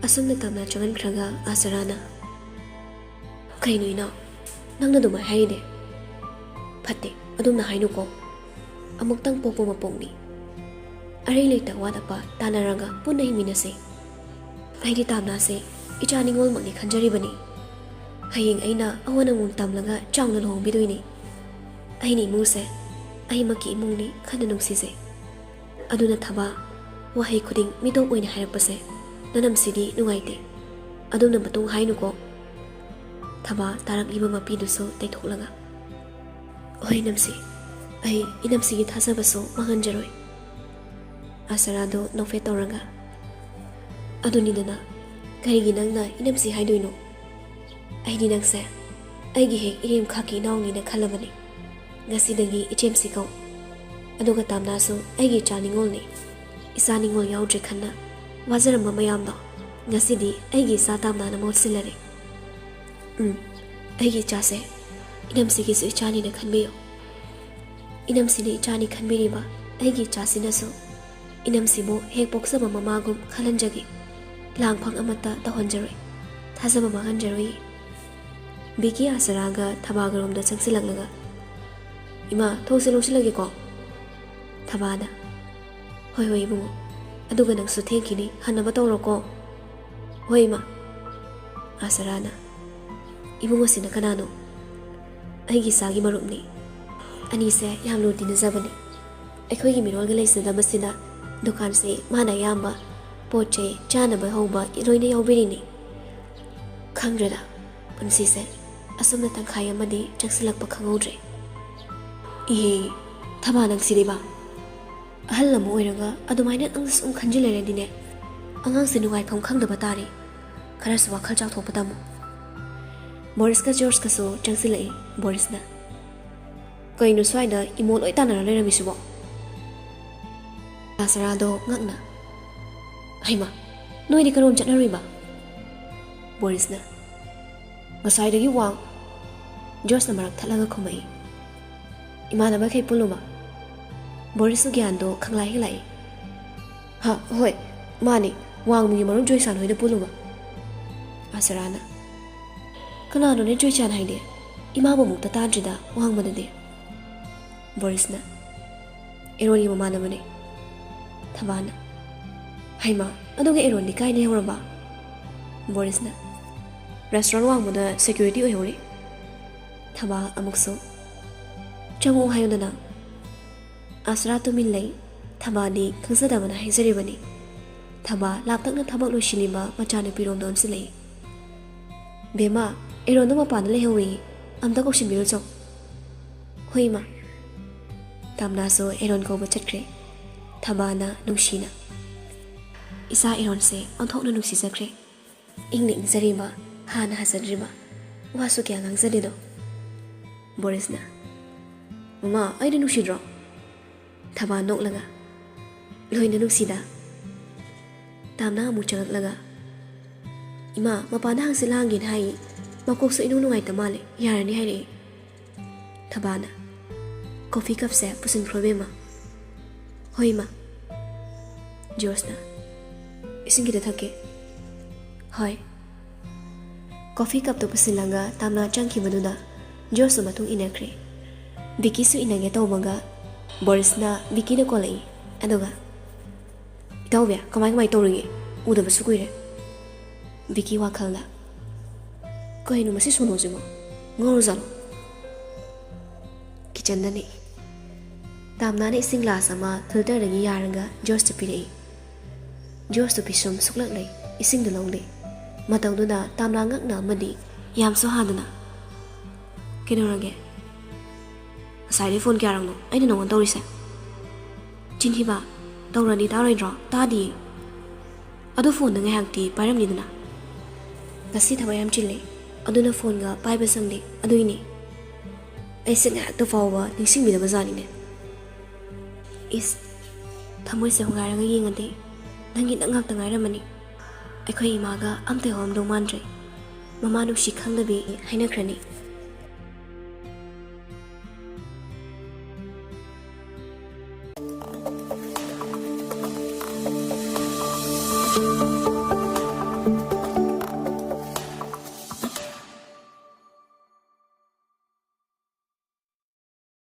ꯑꯁꯨꯝꯅ ꯇꯥꯝꯅꯥ ꯆꯪꯍꯟꯈ꯭ꯔꯒ ꯑꯁꯔꯥꯅ, "ꯀꯩꯅꯣ ꯏꯅꯥꯎ, ꯅꯪꯅ ꯑꯗꯨꯃꯥꯏ ꯍꯥꯏꯔꯤꯗꯤ? ꯐꯠꯇꯦ, ꯑꯗꯨꯝꯅ ꯍꯥꯏꯅꯨꯀꯣ꯫ ꯑꯃꯨꯛꯇꯪ ꯄꯣꯛꯄ ꯃꯄꯣꯛꯅꯤ꯫ ꯑꯔꯩ ꯂꯩꯇ ꯑꯋꯥꯠ ꯑꯄꯥ ꯇꯥꯟꯅꯔꯒ ꯄꯨꯟꯅ ꯍꯤꯡꯃꯤꯟꯅꯁꯦ꯫ ꯑꯩꯗꯤ ꯇꯥꯝꯅꯥꯁꯦ ꯏꯆꯥ ꯅꯤꯉꯣꯜꯃꯛꯅꯤ ꯈꯟꯖꯔꯤꯕꯅꯤ꯫ ꯍꯌꯦꯡ ꯑꯩꯅ ꯑꯑꯣꯟ ꯑꯃꯨꯛ ꯇꯝꯂꯒ ꯆꯥꯎꯅ ꯂꯨꯍꯣꯡꯕꯤꯗꯣꯏꯅꯤ꯫ ꯑꯩꯅ ꯏꯃꯨꯡꯁꯦ ꯑꯩꯃꯛꯀꯤ ꯏꯃꯨꯡꯅꯤ ꯈꯟꯅ ꯅꯨꯡꯁꯤꯖꯩ꯫ ꯑꯗꯨꯅ ꯊꯕꯥ, ꯋꯥꯍꯩ ꯈꯨꯗꯤꯡ ꯃꯤꯇꯣꯞ ꯑꯣꯏꯅ ꯍꯥꯏꯔꯛꯄꯁꯦ ꯅꯅꯝꯁꯤꯗꯤ ꯅꯨꯡꯉꯥꯏꯇꯦ꯫ ꯑꯗꯨꯝꯅ ꯃꯇꯨꯡ ꯍꯥꯏꯅꯨꯀꯣ꯫" ꯊꯕꯥ ꯇꯥꯔꯛꯂꯤꯕ ꯃꯄꯤꯗꯨꯁꯨ ꯇꯩꯊꯣꯛꯂꯒ, "ꯍꯣꯏ ꯏꯅꯝꯁꯤ, ꯑꯩ ꯏꯅꯝꯁꯤꯒꯤ ꯊꯥꯖꯕꯁꯨ ꯃꯥꯡꯍꯟꯖꯔꯣꯏ꯫" ꯑꯁꯔꯥꯗꯣ ꯅꯣꯛꯐꯦꯠ ꯇꯧꯔꯒ, "ꯑꯗꯨꯅꯤꯗꯅ, ꯀꯔꯤꯒꯤ ꯅꯪꯅ ꯏꯅꯝꯁꯤ ꯍꯥꯏꯗꯣꯏꯅꯣ? ꯑꯩꯗꯤ ꯅꯪꯁꯦ ꯑꯩꯒꯤ ꯍꯦꯛ ꯏꯔꯦꯝ ꯈꯥꯛꯀꯤ ꯏꯅꯥꯎꯅꯤꯅ ꯈꯜꯂꯕꯅꯤ꯫ ꯉꯁꯤꯗꯒꯤ ꯏꯆꯦꯝꯁꯤ ꯀꯧ꯫ ꯑꯗꯨꯒ ꯇꯥꯝꯅꯥꯁꯨ ꯑꯩꯒꯤ ꯏꯆꯥ ꯅꯤꯉꯣꯜꯅꯤ꯫ ꯏꯆꯥ ꯅꯤꯉꯣꯜ ꯌꯥꯎꯗ꯭ꯔꯦ ꯈꯟꯅ ꯋꯥꯖꯔꯝꯕ ꯃꯌꯥꯝꯗꯣ ꯉꯁꯤꯗꯤ ꯑꯩꯒꯤ ꯏꯆꯥ ꯇꯥꯝꯅꯥꯅ ꯃꯍꯨꯠ ꯁꯤꯜꯂꯔꯦ꯫ ꯎꯝ, ꯑꯩꯒꯤ ꯏꯆꯥꯁꯦ ꯏꯅꯝꯁꯤꯒꯤꯁꯨ ꯏꯆꯥꯅꯤꯅ ꯈꯟꯕꯤꯌꯨ꯫ ꯏꯅꯝꯁꯤꯅ ꯏꯆꯥꯅꯤ ꯈꯟꯕꯤꯔꯤꯕ ꯑꯩꯒꯤ ꯏꯆꯥꯁꯤꯅꯁꯨ ꯏꯅꯝꯁꯤꯕꯨ ꯍꯦꯛ ꯄꯣꯛꯆꯕ ꯃꯃꯥꯒꯨꯝ ꯈꯜꯍꯟꯖꯒꯦ꯫ ꯂꯥꯡꯐꯥꯡ ꯑꯃꯠꯇ ꯇꯧꯍꯟꯖꯔꯣꯏ꯫ ꯊꯥꯖꯕ ꯃꯥꯡꯍꯟꯖꯔꯣꯏ꯫" ꯕꯤꯀꯤ ꯑꯁꯔꯥꯒ ꯊꯕꯥꯒꯔꯣꯝꯗ ꯆꯪꯁꯤꯜꯂꯛꯂꯒ, "ꯏꯃꯥ, ꯊꯣꯡꯁꯦ ꯂꯣꯟꯁꯤꯜꯂꯒꯦꯀꯣ꯫" ꯊꯕꯥꯅ, "ꯍꯣꯏ, ꯍꯣꯏ, ꯏꯕꯨꯡꯉꯣ꯫ ꯑꯗꯨꯒ ꯅꯪꯁꯨ ꯊꯦꯡꯈꯤꯅꯤ, ꯍꯟꯅꯕ ꯇꯧꯔꯣꯀꯣ꯫" "ꯍꯣꯏ, ꯏꯃꯥ꯫" ꯑꯥꯁꯔꯥꯅ, "ꯏꯕꯨꯡꯉꯣꯁꯤꯅ ꯀꯅꯥꯅꯣ?" "ꯑꯩꯒꯤ ꯏꯆꯥꯒꯤ ꯃꯔꯨꯞꯅꯤ꯫ ꯑꯅꯤꯁꯦ ꯌꯥꯝ ꯂꯨ ꯇꯤꯟꯅꯖꯕꯅꯤ꯫ ꯑꯩꯈꯣꯏꯒꯤ ꯃꯤꯔꯣꯜꯒ ꯂꯩꯖꯗꯕꯁꯤꯗ ꯗꯨꯀꯥꯟꯁꯦ ꯃꯥꯅ ꯑꯌꯥꯝꯕ ꯄꯣꯠ ꯆꯩ ꯆꯥꯅꯕ ꯍꯧꯕ ꯂꯣꯏꯅ ꯌꯥꯎꯕꯤꯔꯤꯅꯤ꯫ ꯈꯪꯗ꯭ꯔꯦꯗ, ꯄꯨꯟꯁꯤꯁꯦ ꯑꯁꯨꯝꯅ ꯇꯪꯈꯥꯏ ꯑꯃꯗꯤ ꯆꯪꯁꯤꯜꯂꯛꯄ ꯈꯪꯍꯧꯗ꯭ꯔꯦ꯫" "ꯏꯍꯦ, ꯊꯕꯥ, ꯅꯪꯁꯤꯗꯤꯕ꯫ ꯑꯍꯜ ꯑꯃ ꯑꯣꯏꯔꯒ ꯑꯗꯨꯃꯥꯏꯅ ꯅꯪꯅ ꯁꯨꯝ ꯈꯟꯖꯤꯜ ꯂꯩꯔꯗꯤꯅꯦ, ꯑꯉꯥꯡꯁꯦ ꯅꯨꯡꯉꯥꯏꯐꯝ ꯈꯪꯗꯕ ꯇꯥꯔꯦ꯫ ꯈꯔꯁꯨ ꯋꯥꯈꯜ ꯆꯥꯎꯊꯣꯛꯄ ꯇꯝꯃꯨ꯫" ꯕꯣꯔꯤꯁꯀ ꯖꯣꯔꯖꯀꯁꯨ ꯆꯪꯁꯤꯜꯂꯛꯏ꯫ ꯕꯣꯔꯤꯁꯅ, "ꯀꯩꯅꯣ ꯁ꯭ꯋꯥꯏꯗ ꯏꯃꯣ ꯂꯣꯏ ꯇꯥꯟꯅꯔ ꯂꯩꯔꯝꯃꯤꯁꯤꯕꯣ?" ꯑꯥꯁꯔꯥꯗꯣ ꯉꯛꯅ, "ꯍꯩꯃꯥ, ꯅꯣꯏꯗꯤ ꯀꯔꯣꯝ ꯆꯠꯅꯔꯨꯏꯕ?" ꯕꯣꯔꯤꯁꯅ, "ꯉꯁꯥꯏꯗꯒꯤ ꯋꯥꯡ꯫" ꯖꯣꯔꯖꯅ ꯃꯔꯛ ꯊꯠꯂꯒ ꯈꯨꯝꯃꯛꯏ, "ꯏꯃꯥꯟꯅꯕꯈꯩ ꯄꯨꯜꯂꯨꯕ꯫" ꯕꯣꯔꯤꯁꯁꯨ ꯒ꯭ꯌꯥꯟꯗꯣ ꯈꯪꯂꯥ ꯍꯦꯜꯂꯛꯏ꯫ "ꯍꯥ, ꯍꯣꯏ, ꯃꯥꯅꯤ, ꯋꯥꯡꯃꯒꯤ ꯃꯔꯨꯞ ꯖꯣꯏꯁꯥꯟ ꯍꯣꯏꯗ ꯄꯨꯜꯂꯨꯕ꯫" ꯑꯥꯁꯔꯥꯅ, "ꯀꯅꯥꯅꯣꯅꯦ ꯖꯣꯏꯁꯥꯟ ꯍꯥꯏꯗꯤ? ꯏꯃꯥꯕꯨ ꯑꯃꯨꯛꯇ ꯇꯥꯗ꯭ꯔꯤꯗ ꯋꯥꯡꯃꯗꯗꯤ꯫" ꯕꯣꯔꯤꯁꯅ, "ꯑꯦꯔꯣꯟꯒꯤ ꯃꯃꯥꯟꯅꯕꯅꯦ꯫" ꯊꯕꯥꯅ, "ꯍꯩꯃꯥ, ꯑꯗꯨꯒ ꯑꯦꯔꯣꯟꯗꯤ ꯀꯥꯏ ꯂꯩꯍꯧꯔꯕ?" ꯕꯣꯔꯤꯁꯅ, "ꯔꯦꯁꯇꯨꯔꯦꯟ ꯋꯥꯡꯃꯗ ꯁꯦꯀ꯭ꯌꯨꯔꯤꯇꯤ ꯑꯣꯏꯍꯧꯔꯤ꯫" ꯊꯕꯥ ꯑꯃꯨꯛꯁꯨ, "ꯆꯪꯉꯛꯑꯣ ꯍꯥꯏꯌꯨꯗꯅ꯫" ꯑꯥꯁꯔꯥ ꯇꯨꯃꯤꯟ ꯂꯩ꯫ ꯊꯕꯥꯗꯤ ꯈꯪꯖꯗꯕꯅ ꯍꯥꯏꯖꯔꯤꯕꯅꯤ꯫ ꯊꯕꯥ ꯂꯥꯞꯇꯛꯅ ꯊꯕꯛ ꯂꯣꯏꯁꯤꯜꯂꯤꯕ ꯃꯆꯥꯅꯨꯄꯤꯔꯣꯝꯗ ꯑꯣꯟꯁꯤꯜꯂꯛꯏ꯫ "ꯕꯦꯝꯃ, ꯑꯦꯔꯣꯟꯗꯣ ꯃꯄꯥꯟꯗ ꯂꯩꯍꯧꯏ, ꯑꯝꯇ ꯀꯧꯁꯤꯟꯕꯤꯔꯨ ꯆꯣ꯫" "ꯍꯣꯏ, ꯏꯃꯥ꯫" ꯇꯥꯝꯅꯥꯁꯨ ꯑꯦꯔꯣꯟ ꯀꯧꯕ ꯆꯠꯈ꯭ꯔꯦ꯫ ꯊꯕꯥꯅ ꯅꯨꯡꯁꯤꯅ, "ꯏꯆꯥ ꯑꯦꯔꯣꯟꯁꯦ ꯑꯣꯟꯊꯣꯛꯅ ꯅꯨꯡꯁꯤꯖꯈ꯭ꯔꯦ꯫ ꯏꯪꯅ ꯏꯪꯖꯔꯤꯕ, ꯍꯥꯟꯅ ꯍꯥꯖꯗ꯭ꯔꯤꯕ, ꯋꯥꯁꯨ ꯀꯌꯥ ꯉꯥꯡꯖꯗꯦꯗꯣ꯫" ꯕꯣꯔꯤꯁꯅ, "ꯃꯃꯥ, ꯑꯩꯗꯤ ꯅꯨꯡꯁꯤꯗ꯭ꯔꯣ?" ꯊꯕꯥ ꯅꯣꯛꯂꯒ, "ꯂꯣꯏꯅ ꯅꯨꯡꯁꯤꯗ꯫" ꯇꯥꯝꯅꯥ ꯑꯃꯨꯛ ꯆꯪꯂꯛꯂꯒ, "ꯏꯃꯥ, ꯃꯄꯥꯟꯗ ꯍꯪꯆꯤꯠ ꯂꯥꯡꯒꯦꯅ ꯍꯥꯏꯌꯦ꯫ ꯃꯀꯣꯛꯁꯨ ꯏꯅꯨꯡ ꯅꯨꯡꯉꯥꯏꯇ ꯃꯥꯜꯂꯦ, ꯌꯥꯔꯅꯤ ꯍꯥꯏꯔꯛꯑꯦ꯫" ꯊꯕꯥꯅ, "ꯀꯣꯐꯤ ꯀꯞꯁꯦ ꯄꯨꯁꯤꯟꯈ꯭ꯔꯣ, ꯏꯕꯦꯝꯃ꯫" "ꯍꯣꯏ, ꯏꯃꯥ꯫" ꯖꯣꯔꯖꯅ, "ꯏꯁꯤꯡ ꯈꯤꯇ ꯊꯛꯀꯦ꯫" "ꯍꯣꯏ꯫" ꯀꯣꯐꯤ ꯀꯞꯇꯨ ꯄꯨꯁꯤꯜꯂꯒ ꯇꯥꯝꯅꯥ ꯆꯪꯈꯤꯕꯗꯨꯗ ꯖꯣꯔꯖꯁꯨ ꯃꯇꯨꯡ ꯏꯟꯅꯈ꯭ꯔꯦ꯫ ꯚꯤꯀꯤꯁꯨ ꯏꯟꯅꯒꯦ ꯇꯧꯕꯒ ꯕꯣꯔꯤꯁꯅ ꯚꯤꯀꯤꯗ ꯀꯣꯜꯂꯛꯏ, ꯑꯗꯨꯒ, ꯏꯇꯥꯎꯕꯤ, ꯀꯃꯥꯏ ꯀꯃꯥꯏ ꯇꯧꯔꯤꯒꯦ? ꯎꯗꯕꯁꯨ ꯀꯨꯏꯔꯦ꯫ ꯕꯤꯀꯤ ꯋꯥꯈꯜꯗ, "ꯀꯩꯅꯣ ꯃꯁꯤ ꯁꯣꯅꯣꯁꯤꯕꯣ? ꯉꯥꯎꯔꯖꯥꯠꯂꯣ?" ꯀꯤꯆꯟꯗꯅꯤ꯫ ꯇꯥꯝꯅꯥꯅ ꯏꯁꯤꯡ ꯒ꯭ꯂꯥꯁ ꯑꯃ ꯐꯤꯜꯇꯔꯗꯒꯤ ꯌꯥꯔꯒ ꯖꯣꯔꯖꯇ ꯄꯤꯔꯛꯏ꯫ ꯖꯣꯔꯖꯇꯨ ꯄꯤꯁꯨꯝ ꯁꯨꯛꯂꯛꯂꯦ, ꯏꯁꯤꯡꯗꯨ ꯂꯧꯗꯦ꯫ ꯃꯇꯧꯗꯨꯗ ꯇꯥꯝꯅꯥ ꯉꯛꯅ ꯑꯃꯗꯤ ꯌꯥꯝꯁꯨ ꯍꯥꯗꯅ, "ꯀꯩꯗꯧꯔꯒꯦ? ꯉꯁꯥꯏꯗꯩ ꯐꯣꯟ ꯀꯌꯥꯔꯛꯅꯣ ꯑꯩꯅ ꯅꯉꯣꯟꯗ ꯇꯧꯔꯤꯁꯦ?" "ꯆꯤꯟꯊꯤꯕ, ꯇꯧꯔꯗꯤ ꯇꯥꯔꯣꯏꯗ꯭ꯔꯣ? ꯇꯥꯗꯤꯌꯦ꯫ ꯑꯗꯣ ꯐꯣꯟꯗ ꯉꯥꯏꯍꯥꯛꯇꯤ ꯄꯥꯏꯔꯝꯅꯤꯗꯅ?" "ꯉꯁꯤ ꯊꯕꯛ ꯌꯥꯝ ꯆꯤꯜꯂꯦ, ꯑꯗꯨꯅ ꯐꯣꯟꯒ ꯄꯥꯏꯕ ꯁꯪꯗꯦ, ꯑꯗꯨꯏꯅꯦ꯫ ꯑꯩꯁꯦ ꯉꯥꯏꯍꯥꯛꯇ ꯐꯥꯎꯕ ꯅꯤꯡꯁꯤꯡꯕꯤꯗꯕ ꯖꯥꯠꯅꯤꯅꯦ꯫" "ꯏꯁ, ꯊꯃꯣꯏꯁꯦ ꯍꯣꯒꯥꯏꯔꯒ ꯌꯦꯡꯉꯗꯤ ꯅꯪꯒꯤ ꯅꯪ ꯉꯥꯛꯇ ꯉꯥꯏꯔꯝꯃꯅꯤ꯫ ꯑꯩꯈꯣꯏ ꯏꯃꯥꯒ ꯑꯝꯇ ꯌꯥꯎꯔꯝꯗꯧ ꯃꯥꯟꯗ꯭ꯔꯦ꯫ ꯃꯃꯥ ꯅꯨꯡꯁꯤ ꯈꯪꯗꯕꯤ ꯍꯥꯏꯅꯈ꯭ꯔꯅꯤ꯫"